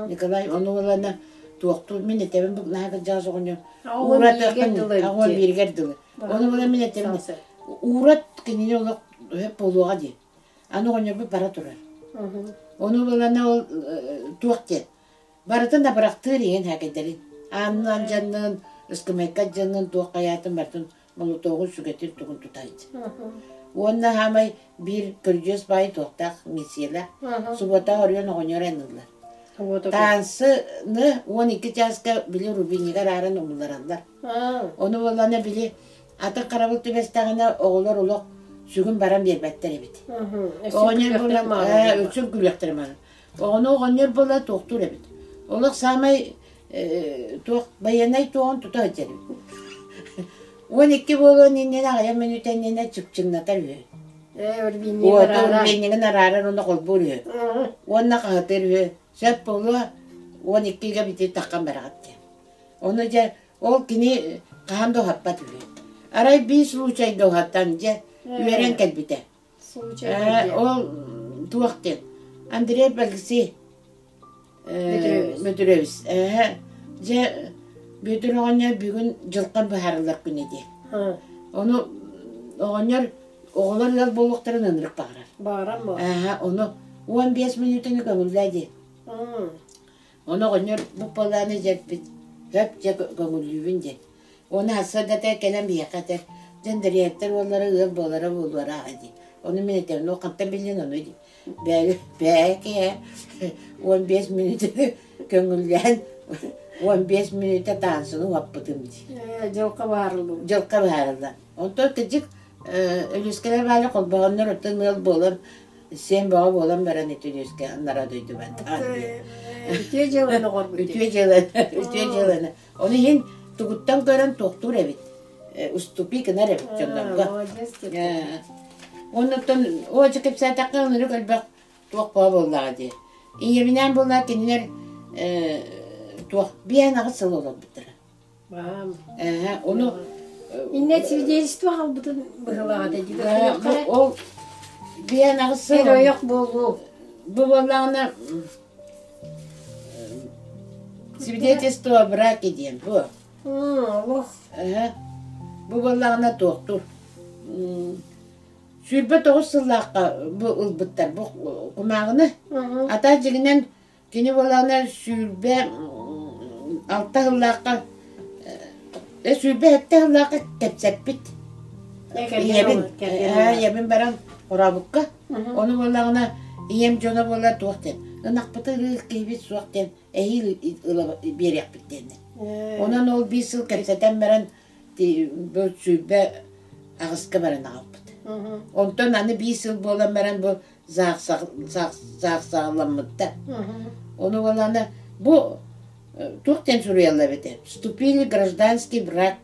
Speaker 2: Николай ону ылана туохтуур мин этэбин бу наһаа кырдьаҕас оҕонньор ууратыахпын аҕуон бииригэр дылы ону була мин этэбин уурат кинини олох өһөп буолуоҕа дии аны оҕонньорбут бара турар ону булана ол туох диэн барытын абырахтыыр иһин хакэдэрин ааннаан дьаннын ыскымайка дьаннын туох хайаатын барытын молотуогун сүгэтин тугун тутаайдь. Уонна хаамай биир көрдьүөс баай туохтаах миссиялаах субуота оройуон оҕонньор аныыллар. Таансыны 12 чааска били рубинигар ааран умуллараллар. Ону буоллаҕына били атын харабыл түбэстэҕинэ оҕолор олох сүгүн баран биэрбэттэр эбит. Оҕонньор буолан үксүн күлүөхтэрэ мааны. Оҕону оҕонньор буола туохтуур эбит. Олох саамай туох байыаннай туоҕун тута сылдьар эбит. 12 буолуон иннинэ аҕыйах мүнүүтэ иннинэ чыпчыҥнатар үһү. Уота урбиинньигин араарар уонна холбуур үһү. Уонна хаһытыыр үһү. Сөп буолуо 12-гэ бити таххан бараҕыт диэн. Ону дьэ ол кини хаһан да уһаппат үһү. Арай биир случайга уһатан дьэ үөрэн кэлбитэ.
Speaker 1: Случай
Speaker 2: Ол туох диэн. Андрей Алексей Бөтүрүөбүс. Дьэ Бүөтүр оҕонньор бүгүн дьылҕан быһаарыллар күнэ диэн. Ону оҕонньор оҕолор ыал буолуохтарын ынырык баҕарар.
Speaker 1: Баҕарар буо.
Speaker 2: Ону 15 мүнүүтэни көҥүллээ диэн. Ону оҕонньор бу палааны дьэрпит сөп дьэ көҥүллүүбүн диэн. Уонна сарсыардата кэлэн биһиэхэ этэр, дьэ Андреевтар уоллара ыал буолара буолуора аҕай дии. Ону мин этэбин, ол хантан биллин ону дии. Бээ бээ киһи 15 мүнүүтэни көҥүллээн 15 мүнүүтэ таансыны уһаппытым дии.
Speaker 1: Дьылка баарыллыбыт.
Speaker 2: Дьылка баарылла. Онтон кырдьык Өлүөскэлэр баали холбоһоннор оттон ыал буолан сиэн бөҕө буолан баран ити Өлүөскэ аннара дойдубат.
Speaker 1: Үтүө дьыаланы оҥорбут.
Speaker 2: Үтүө дьыаланы, үтүө дьыаланы. Ону иһин тугуттан көрөн туохтуур эбит. Уступи гынар эбит дьоннорго. Оннуттан оочу кэпсээтэххэ ынырык элбэх туох баа буоллаҕа дии. Ийэбинээн буоллаа кинилэр туох биээн аҕыс сыл олорбуттара. Ону
Speaker 1: Иннэ свидетельство аҕалбытын быһылаҕа дии.
Speaker 2: Ол биээн аҕыс сыл
Speaker 1: ойох буолуу.
Speaker 2: Бу буоллаҕына свидетельство о браке диэн бу.
Speaker 1: Олох.
Speaker 2: Бу буоллаҕына туохтуур. 29 сыллаахха бу ылбыттар бу кумааҕыны. Ата дьиҥинэн Кини буолаана 26 сыллаахха 27 сыллаахха кэпсэппит. Ийэбин, ийэбин баран хорообукка. Ону буоллаҕына ийэм дьоно буола туох диэн ынахпыты ылыыр киһибит суох диэн эһиил ыла биэриэхпит диэннэр. Онон ол биир сыл кэпсэтэн баран бу 28-ка баран аҕалбыт. Онтон аны биир сыл буолан баран бу саахсаҕаламмыттар. Ону буоллаҕына бу туох диэн суруйаллар эбитэ? Вступили в гражданский брак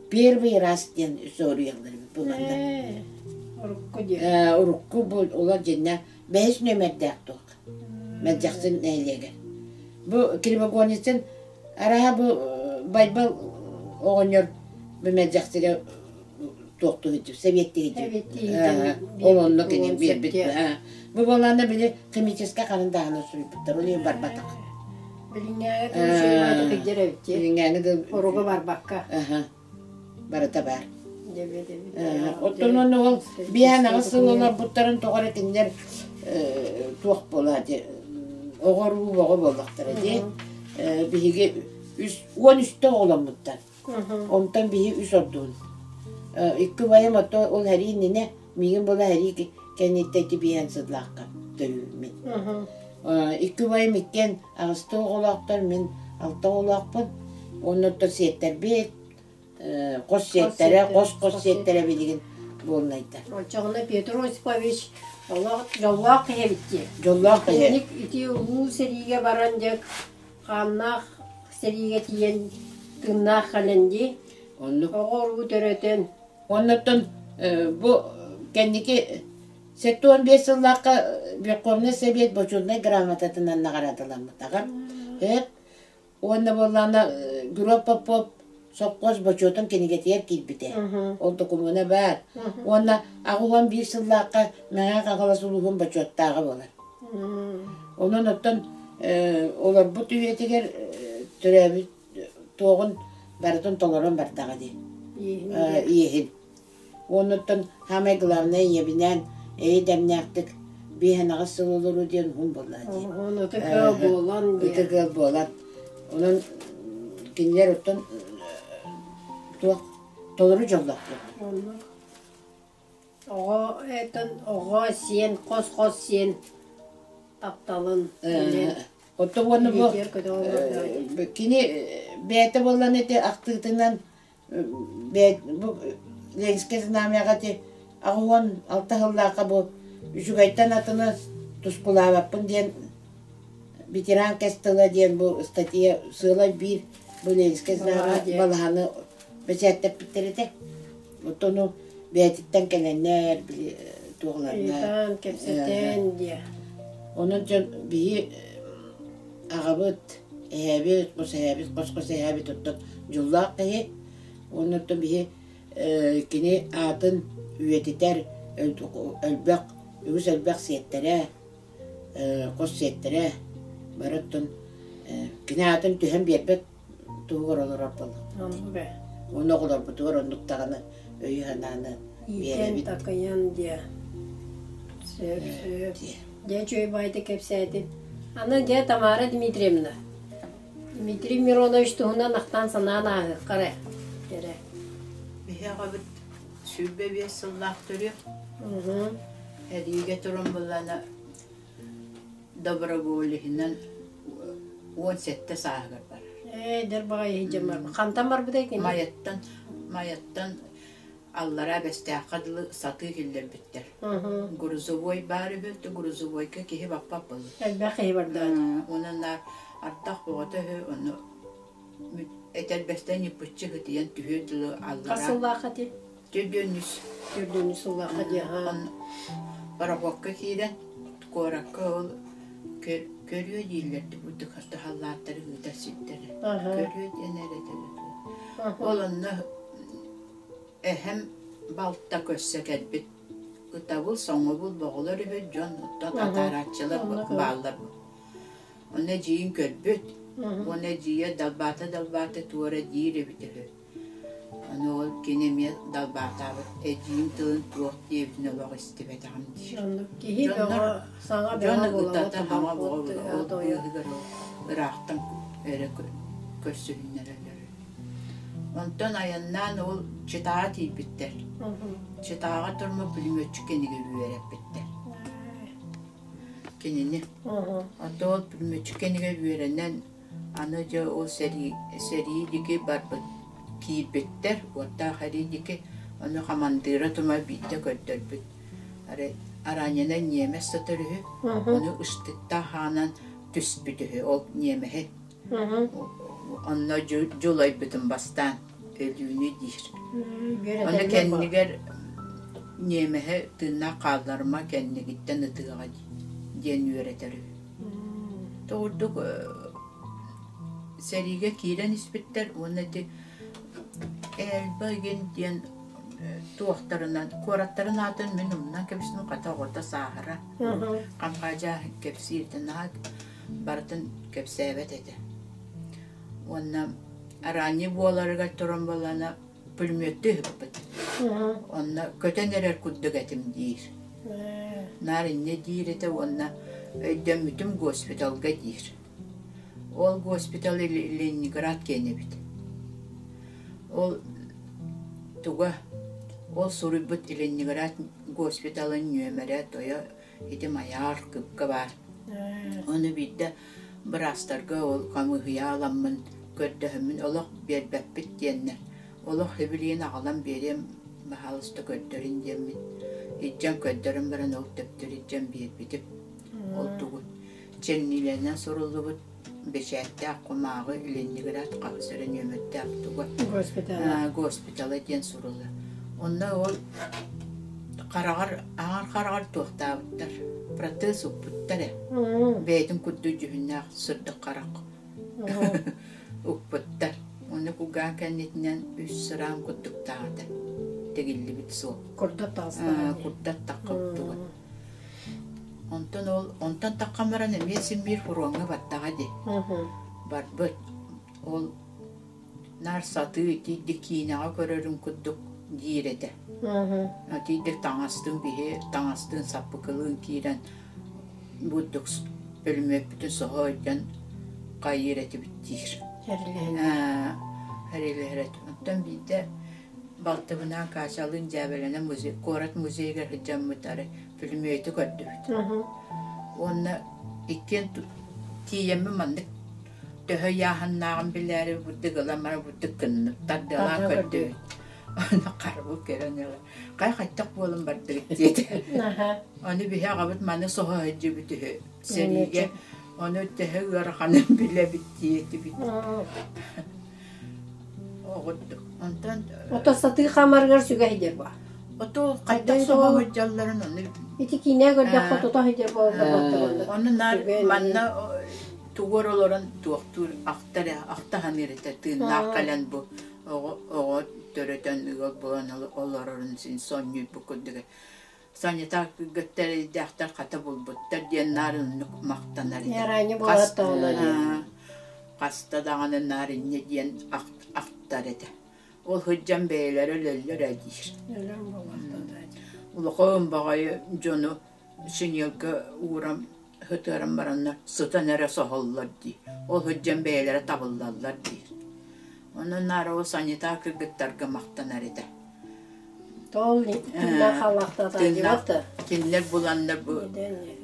Speaker 2: первый раз диэн суруйаллар эбит бу манна.
Speaker 1: Урукку диэн.
Speaker 2: Урукку бу олор дьиннэ бэһис нүөмэрдээх туох. Мэлдьэхсин нэһилиэгэр. Бу Кривогорницын араһа бу Байбал оҕонньор бу Мэлдьэхсигэ туохтуу сылдьыбыт, сэбиэттии сылдьыбыт. Ол онно кини биэрбит. Бу буоллаҕына били химическэй харандааһына суруйбуттар, ол иһин барбатах.
Speaker 1: Билиҥҥээҥи кырдьар эбит
Speaker 2: Билиҥҥээҥи да
Speaker 1: Оруга барбакка.
Speaker 2: Барыта баар. Оттон онно ол биэһэн аҕыс сыл олорбуттарын тоҕо эрэ кинилэр туох буолаа дии оҕоруу боҕо буоллахтара дии. Биһиги үс 13-тэ оҕоломмуттар. Онтон биһи үс ордуун. Икки убайым ото ол һэрии иннинэ миигин буола һэрии кэнниттэн ити биэһэн сыллаахха төрүүммүт. Икки убайым иккиэн аҕыста оҕолоохтор, мин алта оҕолоохпун. Оннуттан сиэттэрбит, хос сиэттэрэ, хос-хос сиэттэрэ билигин буолнайдар.
Speaker 1: Оччоҕуна Петр Осипович олох дьоллоох киһи эбит дии.
Speaker 2: Дьоллоох киһи.
Speaker 1: Итинник ити улуу сэриигэ баран дьэ хааннаах сэриигэ тиийэн тыыннаах кэлэн дии.
Speaker 2: Оннук.
Speaker 1: Оҕо-уруу төрөтөн.
Speaker 2: Оннуттан бу кэнники 75 сыллаахха Верховный Совет Бочуотунай грамотатынан наҕараадаламмытаҕа. Эп уонна буоллаҕына Гуров Попов сопхуос бочуотун кинигэтигэр киирбитэ. Ол докумуона баар. Уонна 81 сыллаахха Мэҥэ Хаҥалас улууһун бочуоттааҕа буолар. Онон оттон олорбут үйэтигэр төрөөбүт туоҕун барытын толорон бардаҕа дии. Иэһин. Уонуттан саамай главное ийэбинээн эйэ-дэмнээхтик биэһэн аҕыс сыл олоруу диэн уһун буолла дии.
Speaker 1: Уһун ытык ыал буолан
Speaker 2: Ытык ыал буолан. Онон кинилэр оттон туох толору дьоллоохтор.
Speaker 1: Оҕо этэн оҕо сиэн хос-хос сиэн тапталын билэн
Speaker 2: Оттон уонна бу кини бэйэтэ буоллан ити ахтыытынан бу Ленскэй знамяҕа ити 86 сыллаахха бу үчүгэйтэн атыны тускулаабаппын диэн ветеран кэс тыла диэн бу статья сыала биир бу Ленскэй знамя балаһаны бэчээттэппиттэр этэ. Оттон бэйэтиттэн кэлэннэр били туоҕуларна
Speaker 1: Ыйытан, кэпсэтэн диэ.
Speaker 2: Онон дьон биһи аҕабыт, эһээбит, хос эһээбит, хос-хос эһээбит оттон дьоллоох киһи. Уонна оттон биһи кини аатын үйэтитэр элбэх, үгүс элбэх сиэттэрэ. Хос сиэттэрэ бары оттон кини аатын түһэн биэрбэт туһугар олорор буоллахпыт. Уонна оҕолорбутугар оннук даҕаны өйү-санааны
Speaker 1: Иитэн, такайан диэ. Сөп, сөп. Дьэ, үчүгэй баайда кэпсээтин. Аны дьэ Тамара Дмитриевна. Дмитрий Миронович туһунан ахтан санаан ааһыахха эрэ. Кэрэ.
Speaker 3: Биһи аҕабыт 25 сыллаах төрүөх. Эриигэ туран буллана доброволеһынан 17 сааһыгар барар.
Speaker 1: Ээ, эдэр баҕайы дьон Хантан барбытай кини?
Speaker 3: Майаттан, Майаттан Аллараа Бэстээххэ дылы сатыы киллэрбиттэр. Грузовой баар үһү, грузовойга киһи баппат буолла.
Speaker 1: Элбэх киһи барда.
Speaker 3: Онон ардах бөҕөтө үһү, ону этэрбэстэн ньыппыччы ытыйан түһүөр дылы аллараа.
Speaker 1: Хас сыллаахха ти?
Speaker 3: 43.
Speaker 1: 43 сыллаахха дии,
Speaker 3: Пароходка киирэн, куоракка ол көрүө дииллэр бурдук халлааттары ыытар сирдэрэ. Көрүө диэн эрэ Ол онно Эһэм балта көрсө кэлбит. Ытабыл, соҥобул боҕолор үһү, дьон оттон атаарааччылар бааллар. Онно эдьиийин көрбүт. Уонна эдьиийэ далбаата-далбаата туора диир эбит үһү. Аны ол кини эмиэ далбаатаабыт. Эдьиийим тылын туох диэбитин олох истибэтэҕим диир.
Speaker 1: Киһи бөҕө, саҥа
Speaker 3: Дьон
Speaker 1: бөҕө буолаҕа
Speaker 3: ытата хаҥа бөҕө ол быыһыгар ыраахтан эрэ көрсүһүннэрэллэр. Онтон айаннаан ол Читаҕа тиийбиттэр. Читаҕа турма пулеметчик кэннигэр үөрэппиттэр. Кинини. Онтон ол пулеметчик кэннигэр үөрэнэн аны дьэ ол сэрии сэрии диэки барбыт киирбиттэр уоттаах эрии диэки ону хамандыыра тума биирдэ көрдөрбүт. Арай араанньанан ньиэмэс сытар үһү, ону ыстыктаах аанан түспүт үһү ол ньиэмэһи. Онно дьулайбытым бастаан өлүүнү диир. Ону кэннигэр ньиэмэһи тыыннаах хаалларыма кэннигиттэн ытыаҕа диэн үөрэтэр үһү. Тоҕурдук сэриигэ киирэн испиттэр уонна ити Эльба игин диэн туохтарынан куораттарын аатын мин умнан кэбистим хата оҕото сааһыра хамхаадьаа кэпсииртэн наһаа барытын кэпсээбэт этэ. Уонна араанньы буоларыгар туран буоллаҕына пулеметтыы ыһыппыт. Онно көтөн эрэр курдук этим диир. Наар инньэ диир этэ уонна өйдөммүтүм госпиталга диир. Ол госпитал Ленинград киэнэ эбит. Ол туга ол суруйбут Ленинград госпиталын нүөмэрэ тойо Ити майаар кыпка баар. Ону биирдэ быраастарга ол хамыыһыйа аламмын көрдөһөммүн олох биэрбэппит диэннэр олох һэбилиин аҕалан биэриэм баһаалыста көрдөрүн диэммин илдьэн көрдөрөн баран ол төптөрү илдьэн биэрбитим. Ол тугун чернилэнэн суруллубут бэчээттээх кумааҕы Ленинград хаһыс эрэ нүөмэрдээх туга
Speaker 1: Госпитала.
Speaker 3: госпитала диэн суруллар. Онно ол хараҕар аҥар хараҕар туохтаабыттар протез укпуттар ээ. Бэйэтин курдук дьүһүннээх сырдык харах укпуттар. Онно кулгаах кэннитинэн үс сыраан курдуктаах этэ. Тигиллибит суол.
Speaker 1: Курдат таҕыстаҕа.
Speaker 3: Курдат таххыбыт. Онтон ол онтон таххан баран эмиэ син биир фроҥҥа бардаҕа дии. Барбыт. Ол наар сатыы итиирдик киинэҕэ көрөрүн курдук диир этэ. Итиирдик таҥастыын биһи таҥастыын саппыкылыын киирэн бурдук пулемеппүтүн соһо илдьэн хайыыр этибит диир. Хэрилэһэр этим. Оттон биирдэ Балтыбынаан Катялыын дьээбэлэнэн музей, куорат музейыгар сылдьаммыт арай пулеметы көрдүбүт. Уонна иккиэн тиийэммин маннык төһө ыйааһыннааҕын билээри бурдук ылан баран бурдук гынным тардыалаан көрдүбүт. Онно харабыл көрөн ыла хай хайтах буолан бардыгыт диэтэ. Ону биһи аҕабыт маны соһо сылдьыбыт үһү сэриигэ. Ону төһө ыараханын билэбит диэтибит. Оҕурдук. Онтон
Speaker 1: Ото сатыы хаамарыгар сүгэ сылдьар буо.
Speaker 3: Ото хайдах соҕо сылдьалларын ону
Speaker 1: Ити киинэ көрдөххө тута сылдьар буолла
Speaker 3: Ону наар манна тугур олорон туохтуур ахтар ахта саныыр этэ тыыннаах кэлэн бу оҕо оҕо төрөтөн ыал буолан олорорун син сонньуйбут курдук. Санитар кыргыттар эрдэхтэр хата булбуттар диэн наар оннук махтанар этэ.
Speaker 1: Яраньы буолаттаҕына диэн.
Speaker 3: Хаста даҕаны наар инньэ диэн ахтар этэ. Ол сылдьан бэйэлэрэ өлөллөр ээ диир.
Speaker 1: Өлөн буолуохтара.
Speaker 3: Улахан баҕайы дьону синьиэлгэ ууран сытыаран бараннар сытан эрэ соһоллор дии. Ол сылдьан бэйэлэрэ табыллаллар диир. Онон наар ол санитар кыргыттарга махтанар этэ.
Speaker 1: Тоол тыыннаах хаалаахтаата да.
Speaker 3: Кинилэр буланнар бу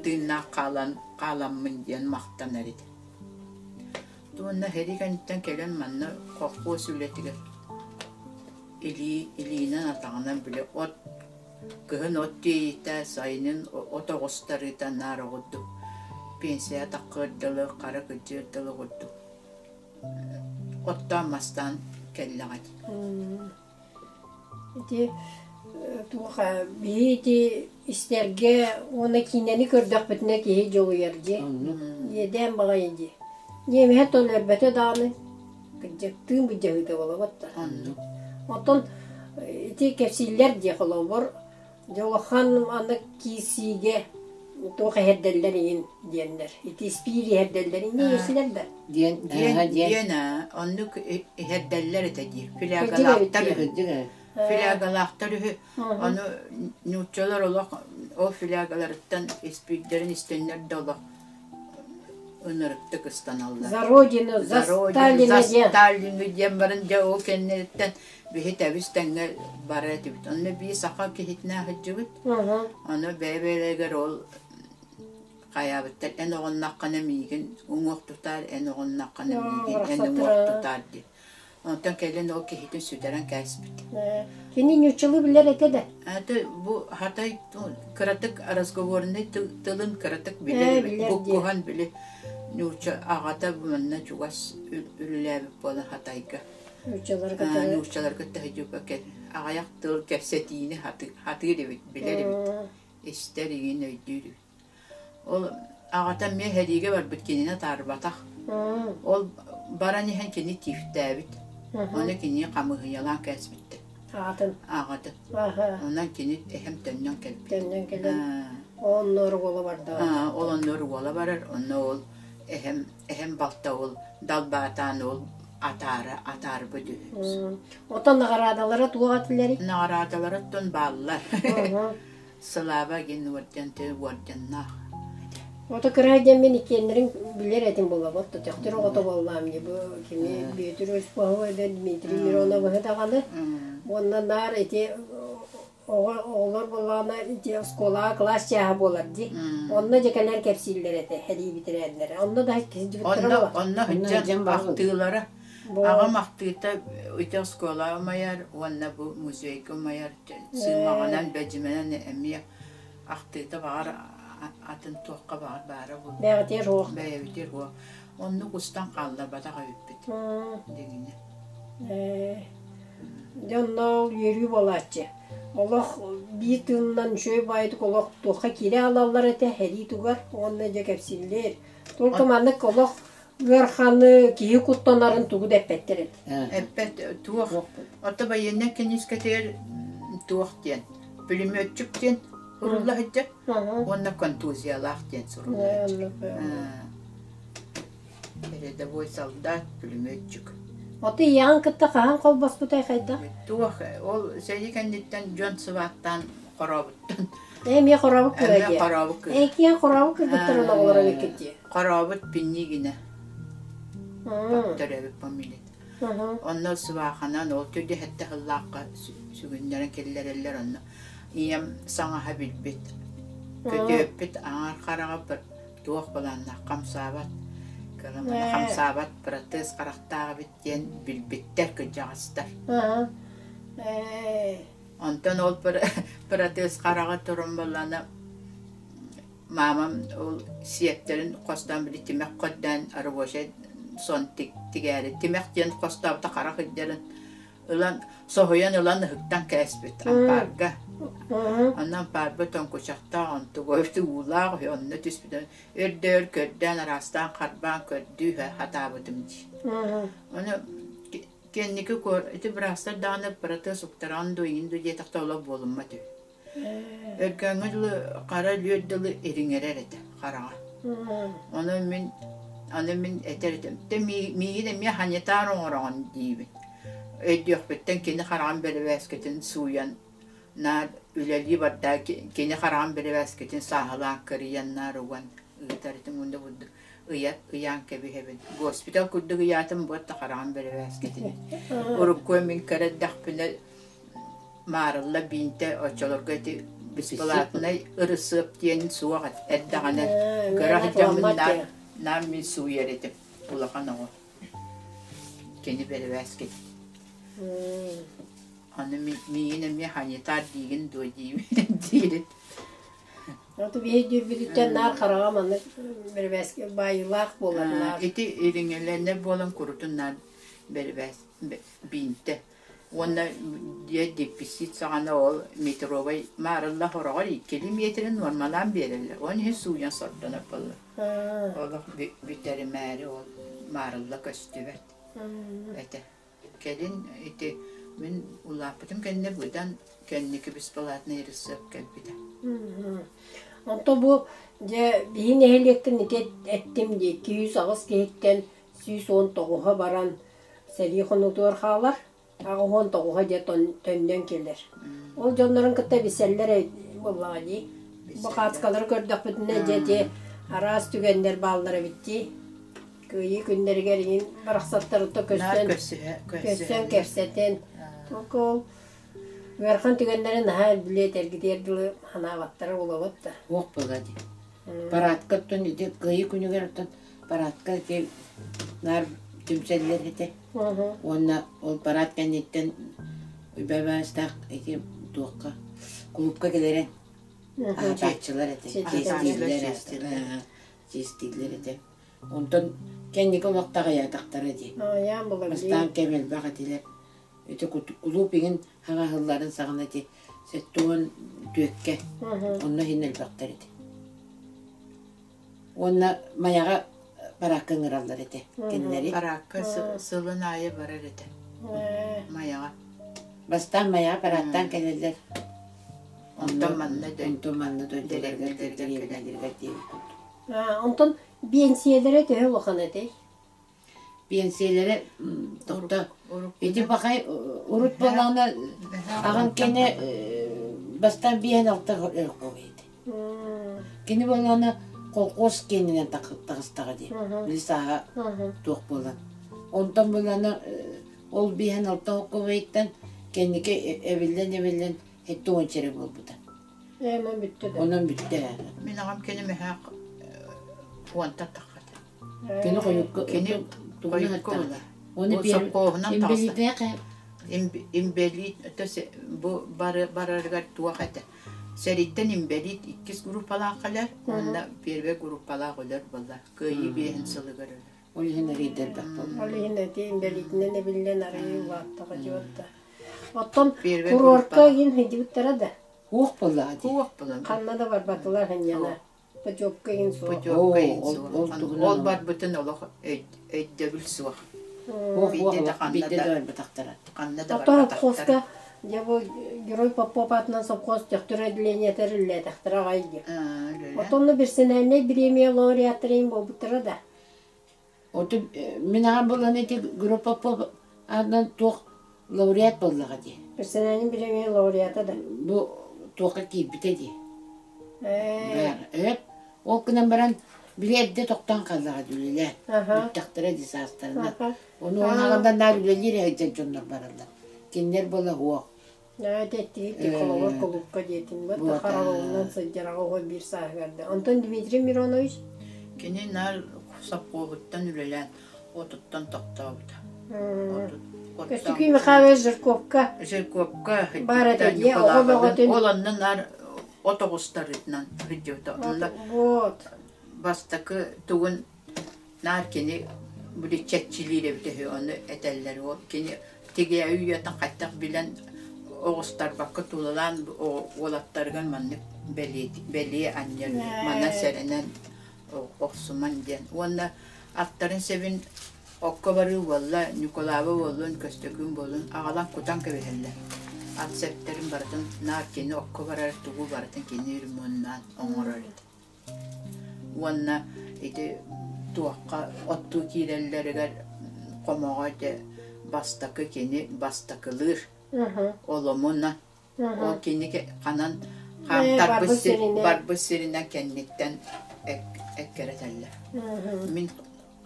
Speaker 3: тыыннаах хаалан хааламмын диэн махтанар этэ. Уонна сэрии кэнниттэн кэлэн манна колхуос үлэтигэр илии илиинэн атаҕынан били от кыһын от тиэйиитэ, сайынын от оҕустарыыта наар оҕурдук пенсия таххыар дылы, хара кырдьыар дылы курдук оттоон-мастаан кэллэҕэ дии.
Speaker 1: Ити туох биһи ити истэргэ уонна киинэни көрдөхпүтүнэ киһи дьолуйар дии. Иэдээн баҕайы дии. Ньиэмэһэ толорбөтө даҕаны кырдьыктыын былдьаһыыта буолабат да. Оттон ити кэпсииллэр дии холобур Дьолохон аны киирсиигэ туох иһэрдэллэр иһин диэннэр. Ити испиир иһэрдэллэр инньэ иэсилэр да.
Speaker 2: Диэн
Speaker 3: диэн диэн оннук иһэрдэллэр этэ дии. Флягалаахтар үһү. Флягалаахтар үһү. Ону нууччалар олох ол флягаларыттан испиирдэрин истэннэр да олох ынырыктык ыстаналлар.
Speaker 1: За родину, за Сталина
Speaker 3: диэн. За Сталину диэн баран дьэ ол кэнниттэн биһи тэбис тэҥҥэ барар этибит. Онно биир саха киһитинэ сылдьыбыт. Ону бэйэ-бэйэлэригэр ол хайаабыттар эн оҕонноххуна миигин уҥуох тутаар, эн оҕонноххуна миигин эн уҥуох тутаар диэн. Онтон кэлин ол киһитин сүтэрэн кээспит.
Speaker 1: Кини ньуччалыы билэр этэ да?
Speaker 3: Это бу хатай кыратык разговорный тылын кыратык билэр эбит. Буккуһан били нуучча аҕата манна чугас үлэлээбит буолан Хатайга.
Speaker 1: Нууччалары кытта
Speaker 3: нууччалары кытта сылдьыбакка аҕыйах тыл кэпсэтиини хатыыр эбит, билэр эбит, истэр игин өйдүүр эбит. Ол аҕата эмиэ сэриигэ барбыт кинини атаарбатах. Ол баран иһэн кини тифтээбит. Ону кини хамыыһыйалаан кээспиттэр.
Speaker 1: Аҕатын.
Speaker 3: Аҕатын. Онон кини эһэм төннөн кэлбит.
Speaker 1: Төннөн кэлэн. Оннор уола барда.
Speaker 3: Ол оннор уола барар, онно ол эһэм эһэм балта ол далбаатаан ол атаара атаарбыт үһү.
Speaker 1: Оттон наҕараадалара туох этилэрий?
Speaker 3: Наҕараадалара оттон бааллар. Слава диэн уордьан уордьаннаах.
Speaker 1: Ото кыра диэн мин иккиэннэрин билэр этим буолабыт. Төхтөр оҕото буоллаам дии бу кими Бүөтүр Осиповы да Дмитрий Мироновы даҕаны. Уонна наар ити Оҕо оҕолор буоллаҕына ити оскуолаҕа кылаас чааһа буолар дии. Онно дьэ кэлэр кэпсииллэр этэ сэрии бэтэрээннэрэ. Онно да сылдьыбыттара
Speaker 3: Онно
Speaker 1: буолар.
Speaker 3: онно
Speaker 2: Онно
Speaker 3: сылдьан
Speaker 2: дьон баҕар
Speaker 3: ахтыылара
Speaker 1: Бу
Speaker 3: аҕам ахтыыта ити оскуолаҕа умайар уонна бу музейга умайар сыымаҕынан бэдьимэнэн эмиэ ахтыыта баҕар атын туохха баҕар баара буолуо.
Speaker 1: бэҕэтиэр суох.
Speaker 3: Бэйэбитигэр суох. Оннук устан хаалларбатах эбиппит дигинэ.
Speaker 1: Ээ Дьэ онно үөрүү буолааччы. Олох биир тыынынан үчүгэй баайдык олох туохха киирэ аалаллар этэ сэрии тугар уонна дьэ кэпсииллэр. Только маннык олох ыараханы киһи куттанарын тугу да эппэттэр этэ.
Speaker 3: Эппэт туох ото военнай киниискэтигэр туох диэн пулеметчик диэн сурулла сылдьар уонна контузиялаах диэн сурулла сылдьар. Рядовой солдат, пулеметчик.
Speaker 1: Ото ийэҕин кытта хаһан холбоспутай хайдах?
Speaker 3: Туох ол сэрии кэнниттэн дьон сыбааттаан хорообуттан.
Speaker 1: Эмиэ хорообут кыра
Speaker 3: Эмиэ
Speaker 1: дии.
Speaker 3: хорообут кыра.
Speaker 1: Экиэн хорообут кыргыттарын оҕолоро эбиккит дии.
Speaker 3: Хорообут Пиннигинэ. Төрөөбүт фамилията. Онно сыбааханан ол түрдэһэтте сыллаахха сүгүннэрэн киллэрэллэр онно. Ийэм саҥаһа билбит. Көтүөппүт аҥар хараҕа туох былааннаах хамсаабат кыламана хамсаабат протез харахтаах эбит диэн билбиттэр кырдьаҕастар. Онтон ол протез хараҕа туран буоллаҕына маамам ол сиэптэрин хостоон били тимэх көрдөөн рабочай сон тигээри тимэх диэн хостообута харах ыйдарын ылан соһуйан ылан ыһыктан кээспит ампаарга. Онно ампаарбыт оҥкучахтаах онтугу уулаах үһү онно түспүтүн өр көрдөөн араастаан харбаан көрдүү хатаабытым дии. Ону кэнники ити быраастар даҕаны протез уктараҕын дуу иҥин дуу диэтэхтэ олох буолуммат үһү. Өркөөҥҥө дылы хара өлүөр дылы ириҥэрэр этэ хараҕа. Ону мин аны мин этэр этим, "Тэ миигин эмиэ ханьытаар оҥороҕун" диибин. Өйдүөхпүттэн кини хараҕын бэрэбээскитин сууйан наар үлэлии барда кини хараҕын бэрэбээскитин сааһылаан кырыйан наар уган ыытар этим уонна бурдук ыйа ыйаан кэбиһэбин. Госпитал курдук ыйаатым буотта хараҕын бэрэбээскитин. Урукку мин кыра эрдэхпинэ маарылла биинтэ оччолорго ити бесплатнай ырысыап диэн суох эрдэҕинэ кыра сылдьаммын наар наар мин сууйар этим улахан оҕо кини бэрэбээскит аны миигин эмиэ ханьытаар диигин дуо диибин диирин
Speaker 1: Оту биһи дүүрбүтүттэн наар хараҕа маннык бэрэбээски баайыылаах буолар наар.
Speaker 3: Ити ириҥэлэнэр буолан курутун наар бэрэбээс биинтэ Уонна дьиэ дипписит саҕана ол метровай маарылла хороҕор иккилии миэтэрэ нуормалаан биэрэллэр. Ол иһин сууйан сордонор буолла. Олох бүтэримээри ол маарылла көстүбэт этэ. Кэлин ити мин улааппытым кэннэ быдан кэнники бесплатный рецепт кэлбитэ.
Speaker 1: Онто бу дьэ биһи нэһилиэктэн ити эттим дии 208 киһиттэн 119-а баран сэрии хонуутугар хаалар, 89-а дьэ төннөн кэлэр. Ол дьоннорун кытта билсэллэр буоллаҕа дии. Бу хаацкалары көрдөхпүтүнэ дьэ ити араас түгэннэр бааллар эбит дии. Кыайыы күннэригэр иҥин барахсаттарыта көстөн, көссөн кэпсэтэн. Только ол ыарахан түгэннэри наһаа билиэт эргитиэр дылы ханаабаттара буолабыт да.
Speaker 2: Уох буолла дии. Парадка оттон ити Кыайыы күнүгэр оттон парадка ити наар түмсэллэр этэ. Уонна ол парад кэнниттэн үбэ-баастаах ити туохха кулуупка кэлэрэ аһатааччылар этэ. Чиэстииллэр чиэстииллэр этэ. Онтон кэнники олох таҕыйаатахтара дии. Бастаан кэм элбэх этилэр. Ити кулууп иҥин хаҥаһылларын саҕана ити 74-кэ онно иһин элбэхтэр этэ. Уонна Майаҕа параакка ыҥыраллар этэ кинилэри.
Speaker 3: Параакка сылын аайы барар этэ Майаҕа.
Speaker 2: Бастаан Майаҕа парааттаан кэлэллэр.
Speaker 3: Онтон манна
Speaker 2: Онтон манна дойдуларыгар дэриэбинэлэригэр диэбит курдук.
Speaker 1: Онтон биэнсийэлэрэ төһө улахан этэй?
Speaker 2: Биэнсийэлэрэ тохто ити бахай урут буоллаҕына аҕам кэнэ бастаан биэһин алта өркөҕө этэ. Кини буоллаҕына колхоз киэнинэн таҕыстаҕа дии. Били сааһа туох буолан. Онтон буоллаҕына ол биэһин алта холкуобайыттан кэнники эбиллэн-эбиллэн сэттэ уонча эрэ буолбута.
Speaker 1: Онон бүттэ да.
Speaker 2: Онон бүттэ.
Speaker 3: Мин аҕам кини мөһөөх уонтан таххата.
Speaker 2: Кини хойукка
Speaker 3: Кини
Speaker 2: хойукка
Speaker 3: була.
Speaker 2: Оны
Speaker 3: сопхуоһунан
Speaker 2: инбэлииттээх
Speaker 3: Инбэлиит бу барарыгар туох этэ. Сэрииттэн инбэлиит иккис группалаах кэлэр уонна первый группалаах өлөр буолла. Кыайыы биэһин сылыгар өлөр.
Speaker 2: Ол иһин арыйдарбат буолла.
Speaker 1: Ол иһин эти инбэлиитинэн эбиллэн арыйыы улааттаҕа дьуотта. Оттон курортка иһин сылдьыбыттара да?
Speaker 2: Уох буоллаҕа дии.
Speaker 3: Уох буолла.
Speaker 1: Ханна да барбатылар ханньана. Путевка иһин суох.
Speaker 3: Путевка иһин суох. Ол барбытын олох өйдөбүл суох.
Speaker 2: Биирдэ да барбатахтара.
Speaker 3: Ханна да
Speaker 1: Оттон
Speaker 3: барбатахтара.
Speaker 1: совхозка дьэ бу Герой Попов аатынан совхоз төхтүр отделениетар үлэлээтэхтэрэ аҕай дии. Оттон персональнай бириэмийэ лауреаттарын буолбуттара да.
Speaker 2: Оту мин аҕам буолан ити Герой Попов аатынан туох лауреат буоллаҕа дии.
Speaker 1: Персональнай бириэмийэ лауреата да.
Speaker 2: Бу туохха киирбитэ дии. Баар. Эп ол гынан баран били эрдэ тохтоон хааллаҕа дии үлэлээн. Бүттэхтэрэ дии саастарынан. Ону аҕандан наар үлэлиир сылдьар дьоннор бараллар. Кинилэр буола суох.
Speaker 1: Тэттиги холобур кулуупка диэтин бу харабылынан сылдьар оҕо биир сааһыгар да. Онтон Дмитрий Миронович
Speaker 3: Кини наар сопхуоһуттан үлэлээн отуттан тохтообута.
Speaker 1: Көстөкүүн Михайлович Жирковка
Speaker 3: Жирковка
Speaker 1: баар этэ дии оҕо бөҕөтүн
Speaker 3: ол онно наар от оҕустарытынан сылдьыбыта. Онно
Speaker 1: вот
Speaker 3: бастакы тугун наар кини били чэччилиир эбитэ үһү ону этэллэр ол кини тигээйи үйэтин хайдах билэн оҕустарбакка тулалаан уолаттарыгар маннык бэлиэ анньар манан сэрэнэн охсуман диэн уонна аттарын сэбин окко барыы буолла Ньукулааба буоллун Көстөкүүн буоллун аҕалан кутан кэбиһэллэр. Ат сэптэрин барытын наар кини окко барар тугу барытын кини ремоннаан оҥорор этэ. Уонна ити туохха оттуу киирэллэригэр хомоҕо ити бастакы кини бастакылыыр оломуна Ол кини ханан хаамтарбыт сир, барбыт сиринэн кэнниттэн эккирэтэллэр. Мин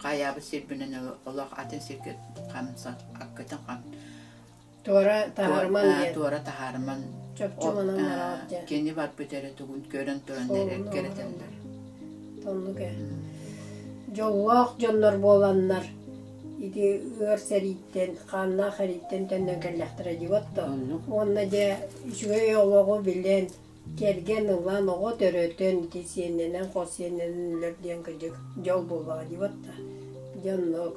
Speaker 3: хайаабыт сирбинэн олох атын сиргэ хамсан, аккытын хам
Speaker 1: Туора таһаарыман диэн.
Speaker 3: Туора таһаарыман.
Speaker 1: Чопчу манан бараҕыт диэн.
Speaker 3: Кини барбыт эрэ тугун көрөн туран эрэ эккирэтэллэр.
Speaker 1: Оннук ээ. Дьоллоох дьоннор буоланнар ити ыар сэрииттэн, хааннаах эрииттэн төннөн кэллэхтэрэ дии да. Уонна дьэ үчүгэй олоҕу билэн, кэргэн ылан, оҕо төрөтөн, ити сиэннэнэн, хос сиэннэнэн өлөр диэн кырдьык дьол буоллаҕа дии да. Дьэ оннук.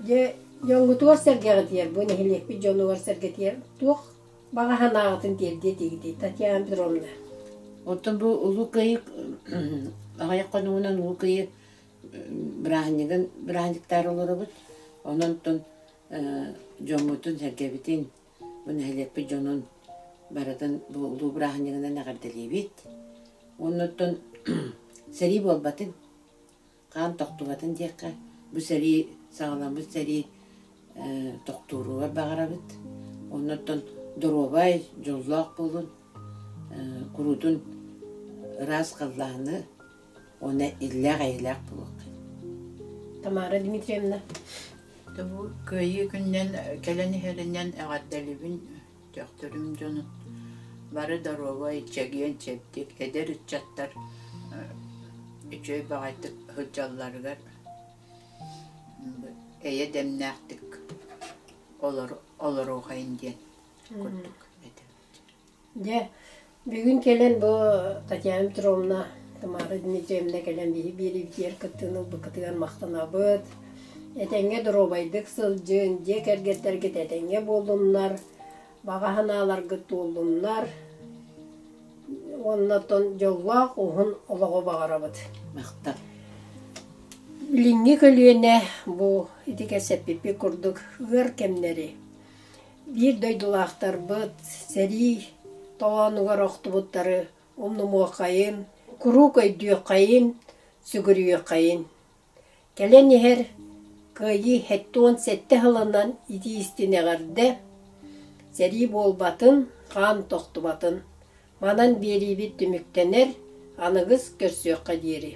Speaker 1: Дьэ дьоҥҥутугар сэргэҕитигэр, бу нэһилиэкпит дьонугар сэргэтигэр туох баҕа санааҕытын тиэрдиэ этигитий, Татьяна Петровна?
Speaker 2: Оттон бу Улуу Кыайыы аҕыйах хонугунан Улуу Кыайыы бырааһынньыгын бырааһынньыктаары олоробут. Онон дьоммутун, сэргэбитин, бу нэһилиэкпит дьонун барытын бу улуу бырааһынньыгынан эҕэрдэлиибит. Оннуттан сэрии буолбатын, хаан тохтубатын диэххэ, бу сэрии саҕаламмыт сэрии тохтууругар баҕарабыт. Оннуттан доруобай, дьоллоох буолун, куруутун ыраас халлааны Уонна иллээх-эйэлээх буолуохха.
Speaker 1: Тамара Дмитриевна.
Speaker 3: Бу Кыайыы күнүнэн кэлэн иһэринэн эҕэрдэлибин төхтөрүм дьонун. Бары доруобай, чэгиэн-чэбдик, эдэр ыччаттар үчүгэй баҕайытык сылдьалларыгар эйэ дэмнээхтик олоруохайын диэн курдук этэбит.
Speaker 1: Дьэ, бүгүн кэлэн бу Татьяна Петровна, Тамара Дмитриевна кэлэн биһи биэриибитигэр кыттыыны ылбыккытыгар махтанабыт. Этэҥҥэ доруобайдык сылдьыҥ, дьиэ кэргэттэргит этэҥҥэ буоллуннар, баҕа санааларгыт туоллуннар уонна оттон дьоллоох уһун олоҕу баҕарабыт.
Speaker 2: Махтал.
Speaker 1: Билиҥҥи көлүөнэ бу ити кэпсэппиппит курдук ыар кэмнэри Биир дойдулаахтарбыт сэрии толоонугар охтубуттары умнумуоххайын, куруук өйдүөххэйин, сүгүрүйүөххэйин. Кэлэн иһэр Кыайыы 77 сылынан итии-истиҥ эҕэрдэ, сэрии буолбатын, хаан тохтубатын. Манан биэриибит түмүктэнэр, аныгыс көрсүөххэ диэри.